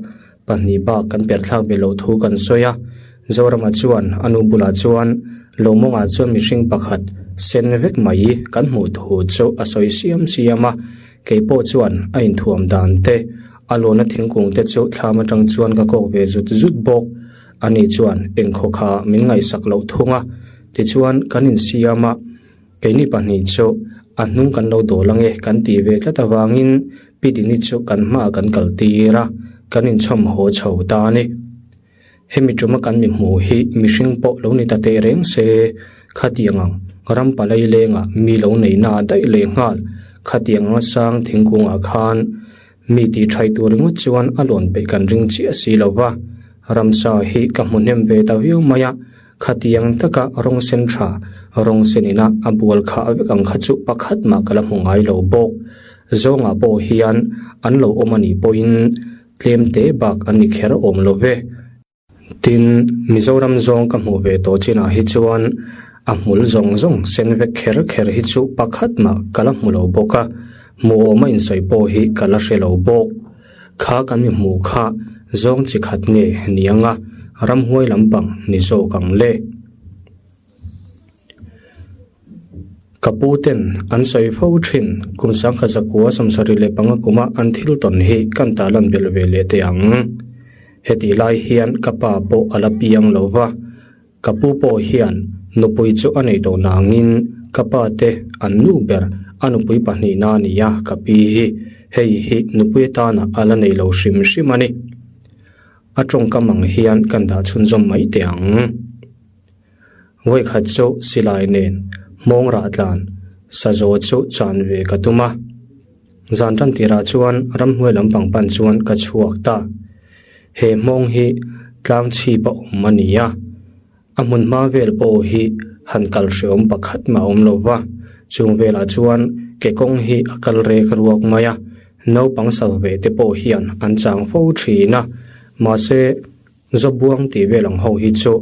pahnih bak kan perh thlak belh loh thu kan sawi a, Zorama chuan a nu bulah chuan Lawmawngah chuan mihring pakhat sen vek mai kan hmuh thu chu a sawi siam siam a, kei pawh chuan a inthuam dan te, a lawna thingkung te chu thlam atang chuan ka kawk ve zut zut bawk. Ani chuan engkhaw kha min ngaihsak loh thung a, tichuan kan insiam a, keini pahnih chu a hnung kan lo dawl ange kan tih ve tlat avangin Pi Dini chu kan hmaah kan kal tir a, kan inchhawm haw chho ta a ni. Hemi tuma kan mi hmuh hi mihring pawh lo ni ta teh reng se, khatiang ang ram palai lengah mi lo nei na daih leh nghal, khatiang anga sang thingkungah khan Mi tih ṭhai tur ringawt chuan a lawn peih kan ring chiah si lo va, ramsa hi ka hmu hnem ve ta viau mai a, khatiang taka rawng sen ṭha, rawng sen ina a bual khah vek ang kha chu pakhat mah ka la hmu ngai lo bawk. Zawngah pawh hian an lo awm a nih pawhin tlem te bak an ni kher awm lo ve. Tin, Mizoram zawng ka hmuh ve tawh chinah hi chuan a hmul zawng zawng sen vek kher kher hi chu pakhat mah ka la hmu lo bawk a, hmuhawm a insawi pawh hi ka la hre lo bawk. Kha kan mi hmuh kha zawng chi khat nge ni anga ramhuai lampang ni zawk ang le. Ka pu ten an sawi fo thin, kum sangkhat zakua 75 kuma an thil tawn hi kan ta lan belh ve leh teh ang. Hetih lai hian ka pa pawh a la piang lo va, ka pu pawh hian nupui chu a nei tawh nangin ka pa te an nu ber a nupui pahnihna a ni a, ka pi hi hei hi nupui atana a la nei lo hrim hrim a ni. A tawngkam ang hian kan dah chhunzawm mai teh ang. Vawikhat chu silai nen hmawng rah tlan sazaw chu chan ve ka tum a, zan tan tirah chuan ramhnuai lampang pan chuan ka chhuak ta. He hmawng hi tlang chhip a awm a ni a, a hmun hma vel pawh hi. han kal hreawm pakhat mah a awm lo va, chung velah chuan ke kawng hi a kal rek ruak mai a, naupang sal ve te pawh hian an chang fo thin a, mahse Zawbuang tih vel ang ho hi chu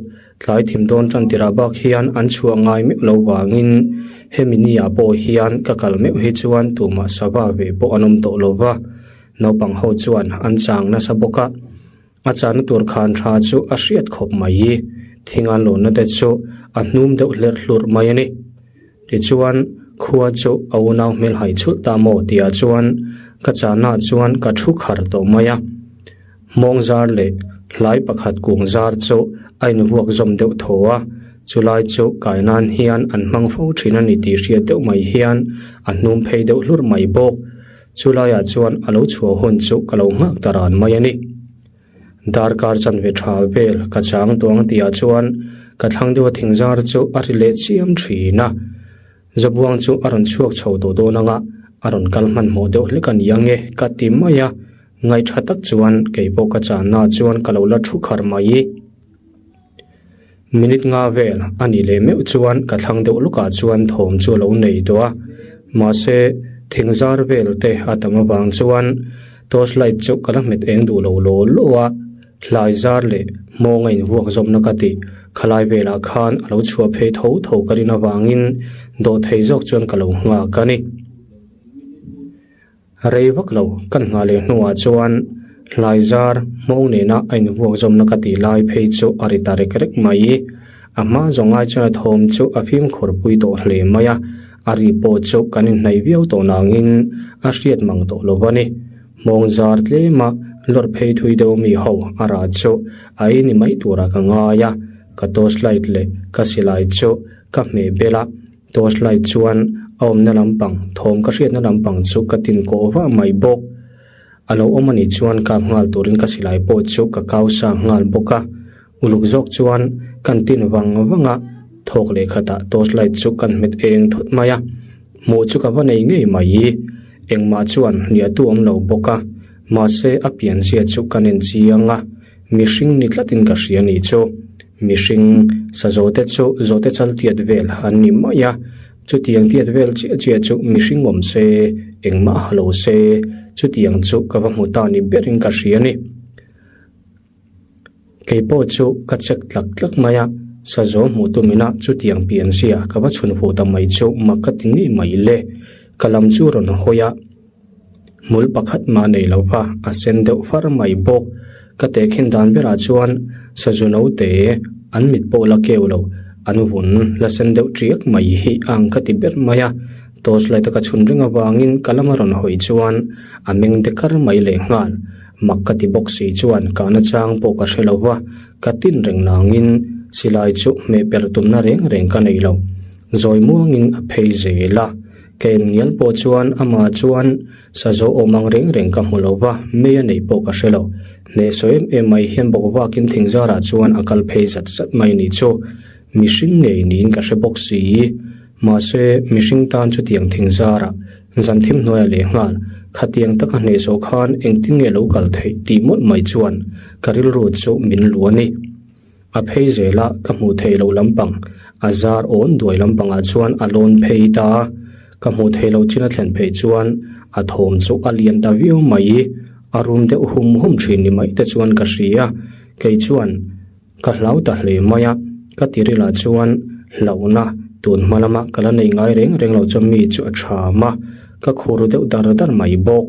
tlai thim dawn tan tirah bak hian an chhuah ngai meuh lo vangin hemi ni ah pawh hian ka kal meuh hi chuan tumah sava ve pawh an awm tawh lo va, naupang ho chuan an chang nasa bawk a. A chahna tur khan tha chu a hriat khawp mai i, thing an lawnna te chu a hnum deuh hlerh hlurh mai a ni. Tichuan, khua chu a unau hmel hai chhulh ta maw tihah chuan ka chahna chuan ka thu khar tawh mai a. Hmawng zar leh hlai pakhat kung zar chu a invuak zawm deuh thaw a, chulai chu kai nan hian an hmang fo thin a ni tih hriat deuh mai hian a hnum phei deuh hlurh mai bawk. Chu laiah chuan a lo chhuah hun chu ka lo nghak ta ran mai a ni. Darkar chanve tha vel ka chang tuang tihah chuan ka thlang deuha thingzar chu a ri leh chiam thin a. Zabuang chu a rawn chhuak chho tawh dawn anga a rawn kal hmanhmawh deuh hlek a ni ang e ka ti mai a. Ngaihṭha tak chuan kei pawh ka channa chuan ka lo la thu khar mai. Minute nga vel a nih leh meuh chuan ka thlang deuh lawkah chuan thawm chu a lo nei tawh a, mahse thing zar vel te a tam avang chuan torch light chu ka la hmet eng duh lo law law a, hlai zar leh hmawng a invuak zawmna ka tih khalai velah khan a lo chhuah phei tho tho ka rin avangin dawhthei zawk chuan ka lo nghak a ni. Rei vak lo kan nghah leh hnuah chuan hlai zar hmawng nena a invuak zawmna ka tih lai phei chu a ri ta rek rek mai. A hma zawng ai chuan a thawm chu a fimkhur pui tawh hle mai a, a ri pawh chu kan inhnaih viau tawh nangin a hriat mang tawh lo a ni. Hmawng zar tlema lawr phei thui deuh mi ho a rah chu a ei ni mai turah ka ngai a, ka torch light leh ka silai chu ka hmeh bel a. Torch light chuan a awmna lampang, thawm ka hriatna lampang chu ka tin kawh vah mai bawk. A lo awm anih chuan kap nghal turin ka silai pawh chu ka kau sa nghal bawk a. Uluk zawk chuan kan tin vang vang a, thawk leh khatah torch light chu kan hmet eng thut mai a. Hmuh chu ka va nei ngei mai. Engmah chuan hliahtu awm lo bawk a, mahse a pianzia chu ka nen chiang a, mihring ni tlatin ka hria nih chu. Mihring sa zawhte chu zawhte chal tiat vel an ni mai a, chutiang tiat vel chiah chiah chu mihring awm se, engmah ha lo se, chutiang chu ka va hmu ta ni berin ka hria ni. Kei pawh chu ka check tlak tlak mai a, sa zawh hmuh tumina chutiang pian zia ka va chhun fuh ta mai chu mak ka ti ngei mai le, ka lam chu rawn hawi a. Hmul pakhat mah nei lo va, a sen deuh far mai bawk. Ka tehkhin dan berah chuan sazu naute an mit pawh la keu lo, an vun la sen deuh ṭiak mai hi a ang ka ti ber mai a. Torch light a ka chhun reng avangin ka lama rawn hawi chuan a meng de kar mai lehnghal. Mak ka ti bawk si chuan kahna chang pawh ka hre lo va, ka tin reng nangin silai chu hmeh per tumna reng reng ka nei lo. Zawi muangin a phei zel a. Ka en ngial pawh chuan amah chuan sazaw awm ang reng reng ka hmu lo va, mei a neih pawh ka hre lo. Hnehsaw em em mai hian bawk vakin thingzarah chuan a kal phei zat zat mai nih chu. Mihring ngei niin ka hre bawk si. Mahse, mihring tan chutiang thingzarah zan thim hnuaiah lehnghal khatiang taka hnehsawh khan engtin nge lo kal theih tih mawlh mai chuan ka rilru chu min lu a ni. A phei zela ka hmuh theih loh lampang, a zar awn duai lampangah chuan a lawn phei ta a. Ka hmuh theih loh chin a thlen phei chuan a thawm chu a lian ta viau mai. A rum deuh hum hum thin ni mai te chuan ka hria. Kei chuan ka hlau ta hle mai a, ka tirilah chuan hlauhna tun hma lama ka la nei ngai reng reng lo chuan mi chu a tham a, ka khur deuh dar dar mai bawk.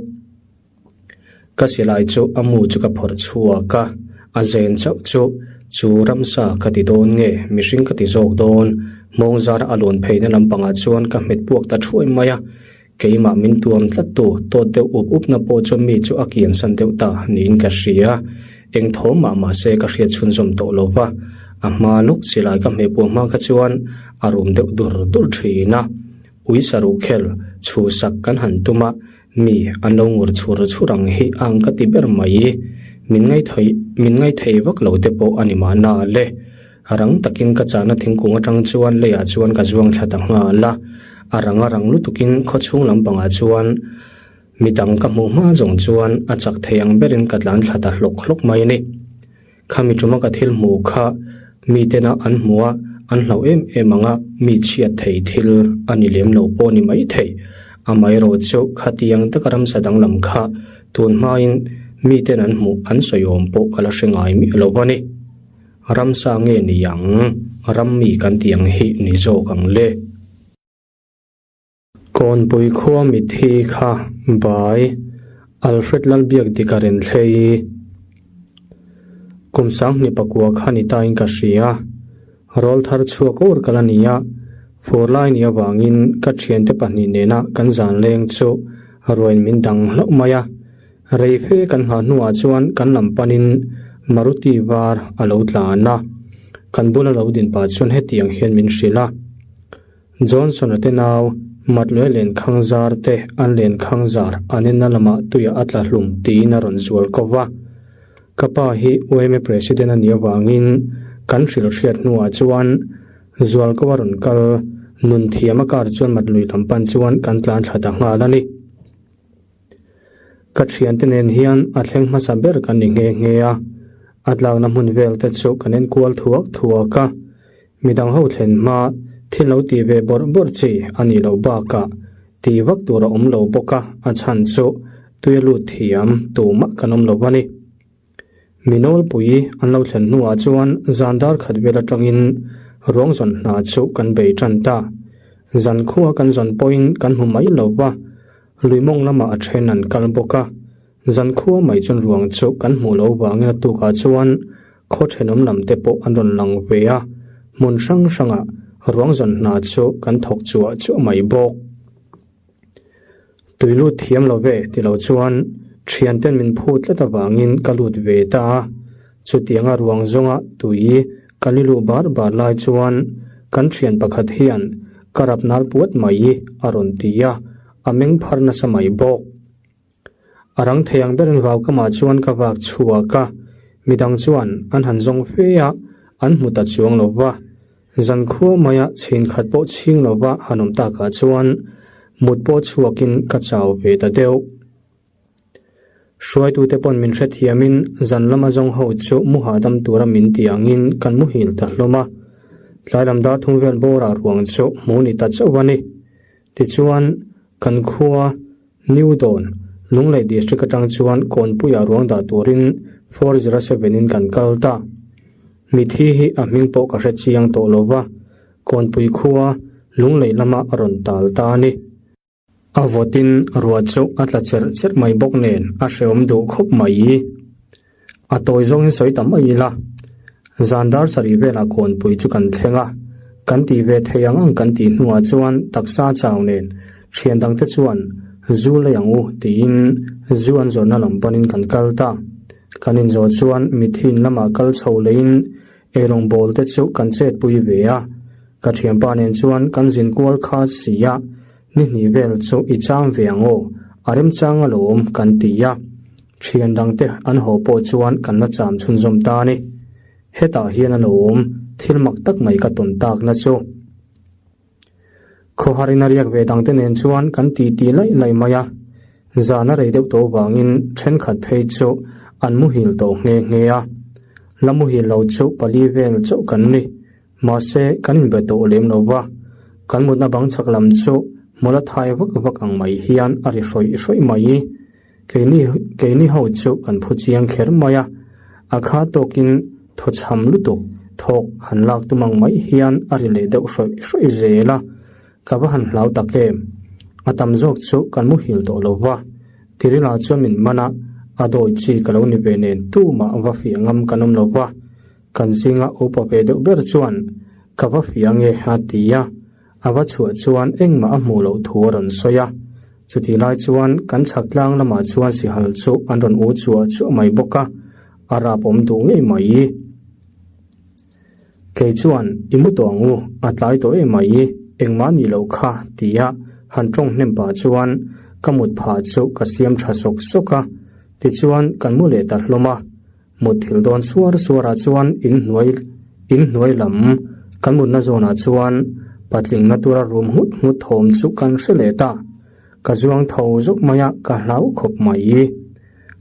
Ka silai chu a mu chu ka phawrh chhuak a, a zen chauh chu chu ramsa ka ti dawn nge mihring ka ti zawk dawn, hmawng zara a lawn pheina lampangah chuan ka hmet puak ta thuai mai a, keimah min tuam tlat tu tawt deuh up upna pawh chu mi chu a kiansan deuh ta niin ka hria, eng thawm mah mahse ka hriat chhunzawm tawh lo va, a hma lawk silai ka hmeh puah hma kha chuan a rum deuh dur dur thin a, ui saruh khel chhuhsak kan han tum a. Mi an lo ngur chhur chhur ang hi ang ka ti ber mai. Min ngaithei min ngaithei vak lo te pawh a ni mahna le. Rang takin ka chahna thingkung atang chuan leiah chuan ka zuang thla ta nghal a. A rang a rang lutukin khawchhung lampangah chuan midang ka hmuh hma zawng chuan a chak thei ang berin ka tlan thla ta hlawk hlawk mai a ni. Khami tuma ka thil hmuh kha mi tena an hmuh a, an hlauh em em ang a, mi chhiat thei thil a ni lem lo pawh a ni mai thei. Amaherawh chu khatiang taka ramsa danglam kha tun hmain miten an hmuh an sawi awm pawh ka la hre ngai miah lo a ni. Ramsa nge ni ang, ram mi kan tih ang hi ni zawk ang le. Kawnpui khua mitthi kha bai Alfred Lalbiak dik a ren thlei. Kum sanghnih pakua kha ni tain ka hria. Rawl thar chhuak ur ka la ni a, fur lai ni avangin ka thiante pahnih nena kan zan leng chu ruain min dang hlauh mai a. Rei fe kan nghah hnuah chuan kan lam panin Maruti var a lo tlan a, kan bula lo din pah chuan hetiang hian min hrilh a. Johnson-a te nau, Matlue lenkhang zar te an lenkhang zar an enna lamah tuiah a tla hlum tiin a rawn zual ko va. Ka pa hi UMA President a nih avangin kan hrilh hriat hnuah chuan zual ko a rawn kal, nun thiam a kar chuan Matlui lam pan chuan kan tlan thla ta nghal a ni. Ka thiante nen hian a thleng hmasa ber kan ni nghe nghe a, a tlakna hmun vel te chu kan enkual thuak thuak a, midang ho thlen hma thil lo tih ve bawrh bawrh chi a nih loh bakah tih vak tur a awm lo bawk a, a chhan chu tui a lut thiam tumah kan awm lo a ni. Mi nawlpui an lo thlen hnuah chuan zan dar khat vel atangin ruang zawn hna chu kan bei tan ta. Zan khua kan zawn pawhin kan hmu mai lo va, lui mawng lamah a then an kal bawk a. Zan khua mai chuan ruang chu kan hmuh lo vangin a tukah chuan khaw thenawm lam te pawh an rawn lang ve a, hmun hrang hrangah ruang zawn hna chu kan thawk chuah chuah mai bawk. Tui lut thiam lo ve ti lo chuan thianten min phut tlat avangin ka lut ve ta a, chutianga ruang zawnga tui ka li luh bar bar lai chuan kan thian pakhat hian ka rap nal puat mai a rawn ti a, a meng phar nasa mai bawk. A rang thei ang berin vaukamah chuan ka vak chhuak a, midang chuan an han zawng fe a, an hmu ta chuang lo va. Zankhua maia chhin khat pawh chhing lo va han awm takah chuan mut pawh chhuakin ka chau ve ta deuh. Hruaitute pawn min hrethiamin zan lama zawng ho chu mu hahdam tura min ti angin kan muhil ta hlawm a. Tlai lam dar thum vel bawrah ruang chu hmu ni ta chauh a ni. Tichuan, kan khua New Dawn, Lunglei District atang chuan Kawnpuiah ruang dah turin 407 in kan kal ta. Mithi hi a hming pawh ka hre chiang tawh lo va, Kawnpui khua Lunglei lama a rawn tal ta a ni. A vawtin ruah chu a tla cherh cherh mai bawk nen a hrehawm duh khawp mai. A tawi zawngin sawi ta mai ila, zan dar sarih velah kawnpui chu kan thleng a, kan tih ve thei ang ang kan tih hnuah chuan taksa chau nen thian dangte chuan zu lei ang u tiin zu an zawrhna lam panin kan kal ta. Kan inzawh chuan mithin lamah kal chho leiin eirawng bawl te chu kan chetpui ve a, ka thianpa nen chuan kan zin kual kha si a, ni hnih vel chu i chang ve ang aw, a remchang alawm kan ti a. Thian dangte an haw pawh chuan kan la cham chhunzawm ta a ni. Hetah hian a lo awm, thil mak tak mai ka tawn takna chu. Khawharin a riak ve dangte nen chuan kan ti ti laih laih mai a, zan a rei deuh tawh vangin thenkhat phei chu an muhil tawh nghe nghe a. La muhil lo chu pali vel chauh kan ni. Mahse, kan inbe tawh lem lo va, kan mutna bang chhak lam chu hmawla thai vak vak ang mai hian a ri hrawih hrawih mai. Keini keini ho chu kan phu chiang kher mai a, a kha tawkin thaw chham lutuk thawk han lak tum ang mai hian a ri leh deuh hrawih hrawih zel a, ka va han hlau tak em. A tam zawk chu kan muhil tawh lo va, Tirila chuan min man a, a dawi chi ka lo ni ve nen tumah va fiah ngam kan awm lo va, kan zinga upa ve deuh ber chuan ka va fiah nge a ti a. A va chhuah chuan engmah a hmuh loh thu a rawn sawi a, chutih lai chuan kan chhak tlang lamah chuan sihal chu an rawn u chuah chuah mai bawk a, a rap awm duh ngei mai. Kei chuan, I mu tawh ang u, a tlai tawh em mai, engmah nih loh kha, tia han tawng hnem pah chuan ka mut phah chu ka siam tha sawk sawk a, tichuan kan mu leh ta hlawm a. Mutthil dawn suar suarah chuan inhnuai inhnuai lam kan mutna zawnah chuan patlingna tura rum nghut nghut thawm chu kan hre leh ta. Ka zuang tho zawk mai a, ka hlau khawp mai.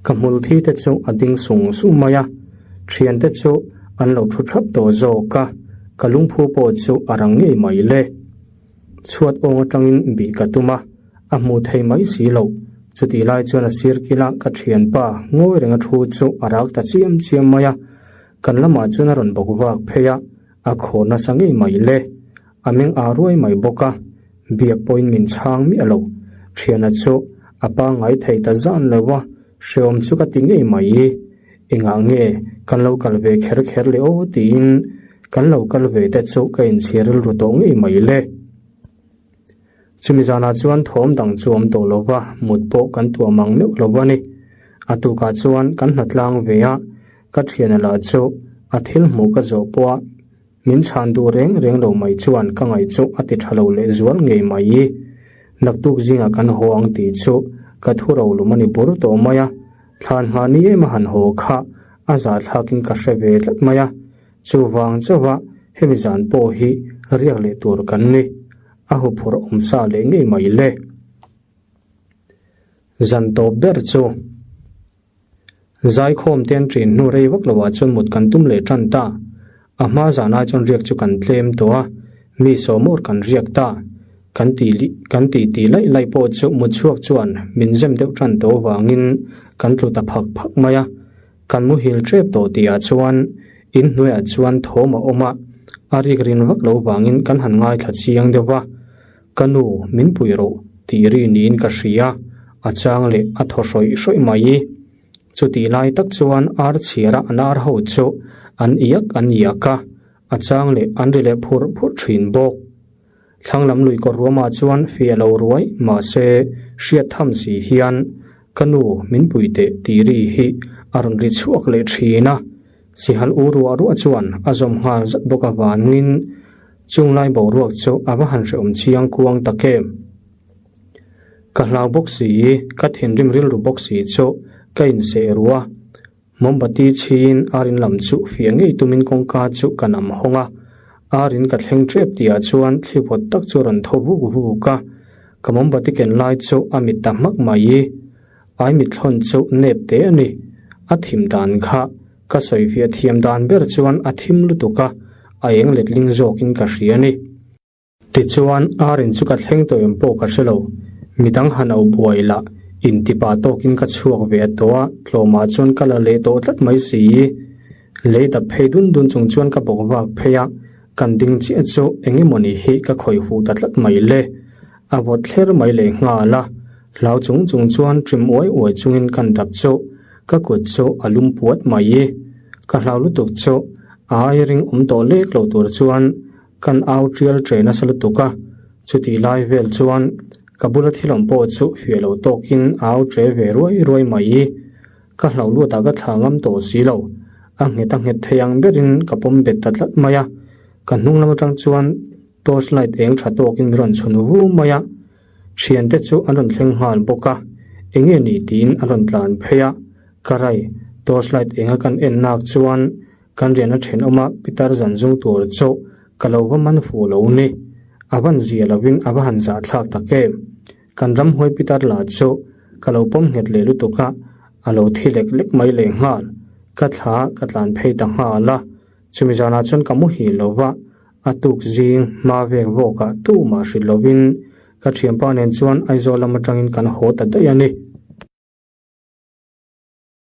Ka hmul thi te chu a ding sung sung mai a, thiante chu an lo thu thap tawh zawk a. Ka lungphu pawh chu a rang ngei mai le. Chhuat awng atangin bih ka tum a, a hmuh thei mai si lo. Chutih lai chuan a sir kila ka thianpa ngawi renga thu chu a rak ta chiam chiam mai a. Kan lamah chuan a rawn bawk vak phei a, a khaw nasa ngei mai le. A meng aa ruai mai bawk a, biak pawhin min chhang miah lo. Thiana chu a pangngai thei ta zan lo a, hreawm chu ka ti ngei mai. Engah nge kan lo kal ve kher kher le aw tiin kan lo kal ve te chu ka inchhir rilru tawh ngei mai le. Chumi zanah chuan thawm dang chu awm tawh lo va, mut pawh kan tuam ang meuh lo a ni. A tukah chuan kan hna tlang ve a, ka thiana lah chu a thil hmuh ka zawh pawh a, Min chhan duh reng reng lo mai chuan ka ngaih chu a ti tha lo leh zual ngei mai. Naktuk zingah kan haw ang tih chu ka thu ro lum a ni bur tawh mai a, thlan nghah ni em a han haw kha a zahthlakin ka hre ve tlat mai a, chuvang chauha hemi zan pawh hi riak leh tur kan ni. A huphurh awm sa leh ngei mai le. Zan tawp ber chu. Zaikhawm te an ṭin hnu rei vak loah chuan mut kan tum leh ṭan ta. A hma zanah chuan riak chu kan tlem tawh a, mi sawmawr kan riak ta. Kan ti kan ti ti laih laih pawh chu mut chhuak chuan min zem deuh ṭan tawh avangin kan tlu ta phak phak mai a. Kan muhil ṭep tawh tihah chuan in hnuaiah chuan thawm a awm a, a rik rin vak lo vangin kan han ngaithla chiang deuh va. Ka nu, min pui rawh, tih ri niin ka hria, a chang leh a thaw hrawih hrawih mai. Chutih lai tak chuan ar chhiara an ar ho chu an iak an iak a, a chang leh an ri leh phurh phurh thin bawk. Thlang lam lui kawr ruamah chuan fiah lo ruai mahse hriat tham si hian ka nu min pui teh tih ri hi a rawn ri chhuak leh thin a, sihal u ruah ruah chuan a zawm nghal zat bawk avangin Chung lai boruak chu a va han hrehawm chiang kuang tak em? Ka hlau bawk si, ka thinrim rilru bawk si chu ka inseh ru a. Mombati chhiin Arin lam chu fiah ngei tumin kawngka chu ka nam hawng a. Arin ka thleng tep tihah chuan thli vawt tak chu a rawn tho vuk vuk a. Ka mombati ken lai chu a mit ta hmak mai. Ai mithlawn chu nep teh a ni. A thim dan kha Ka sawifiah thiam dan ber chuan a thim lutuk a, a eng letling zawkin ka hria a ni. Tichuan, Arin chu ka thleng tawh em pawh ka hre lo. Midang han au buai lah, intipa tawkin ka chhuak ve a tawh a, tlawmah chuan ka la leh tawh tlat mai si. Lei dap phei dun dun chung chuan ka bawk vak phei a, kan ding chiah chu eng emawni hi ka khawih huh ta tlat mai le. A vawt thler mai leh nghal a, hlau chung chung chuan ṭim uai uai chungin kan dap chu. Ka kut chu a lum puat mai i, ka hlau lutuk chu a ai ring awm tawh lek lo tur chuan kan au tial ṭe nasa lutuk a, chutih lai vel chuan ka bula thil awm pawh chu fiah lo tawkin a au ṭe ve ruai ruai mai i, ka hlau luatah ka thla ngam tawh si lo, a nghet a nghet thei ang berin ka pawm bet ta tlat mai a, ka hnung lam atang chuan torch light eng ṭha tawkin min rawn chhun vu mai a. Thiante chu an rawn thleng nghal bawk a, eng nge ni tiin an rawn tlan phei a, ka rai, torch light enga kan en nak chuan kan riahna thenawma pitar zan zung tur chu ka lo va man fuh lo ni. A van zia lovin a va han zahthlak tak em. Kan ramhuai pitar lah chu ka lo pawm nghet leh lutuk a, a lo thi lek lek mai leh nghal. Ka thla ka tlan phei ta nghal a, chumi zanah chuan ka muhil lo va, A tuk zing hma vek vawkah tumah hrilh lovin ka thianpa nen chuan Aizawl lam atangin kan haw ta daih a ni.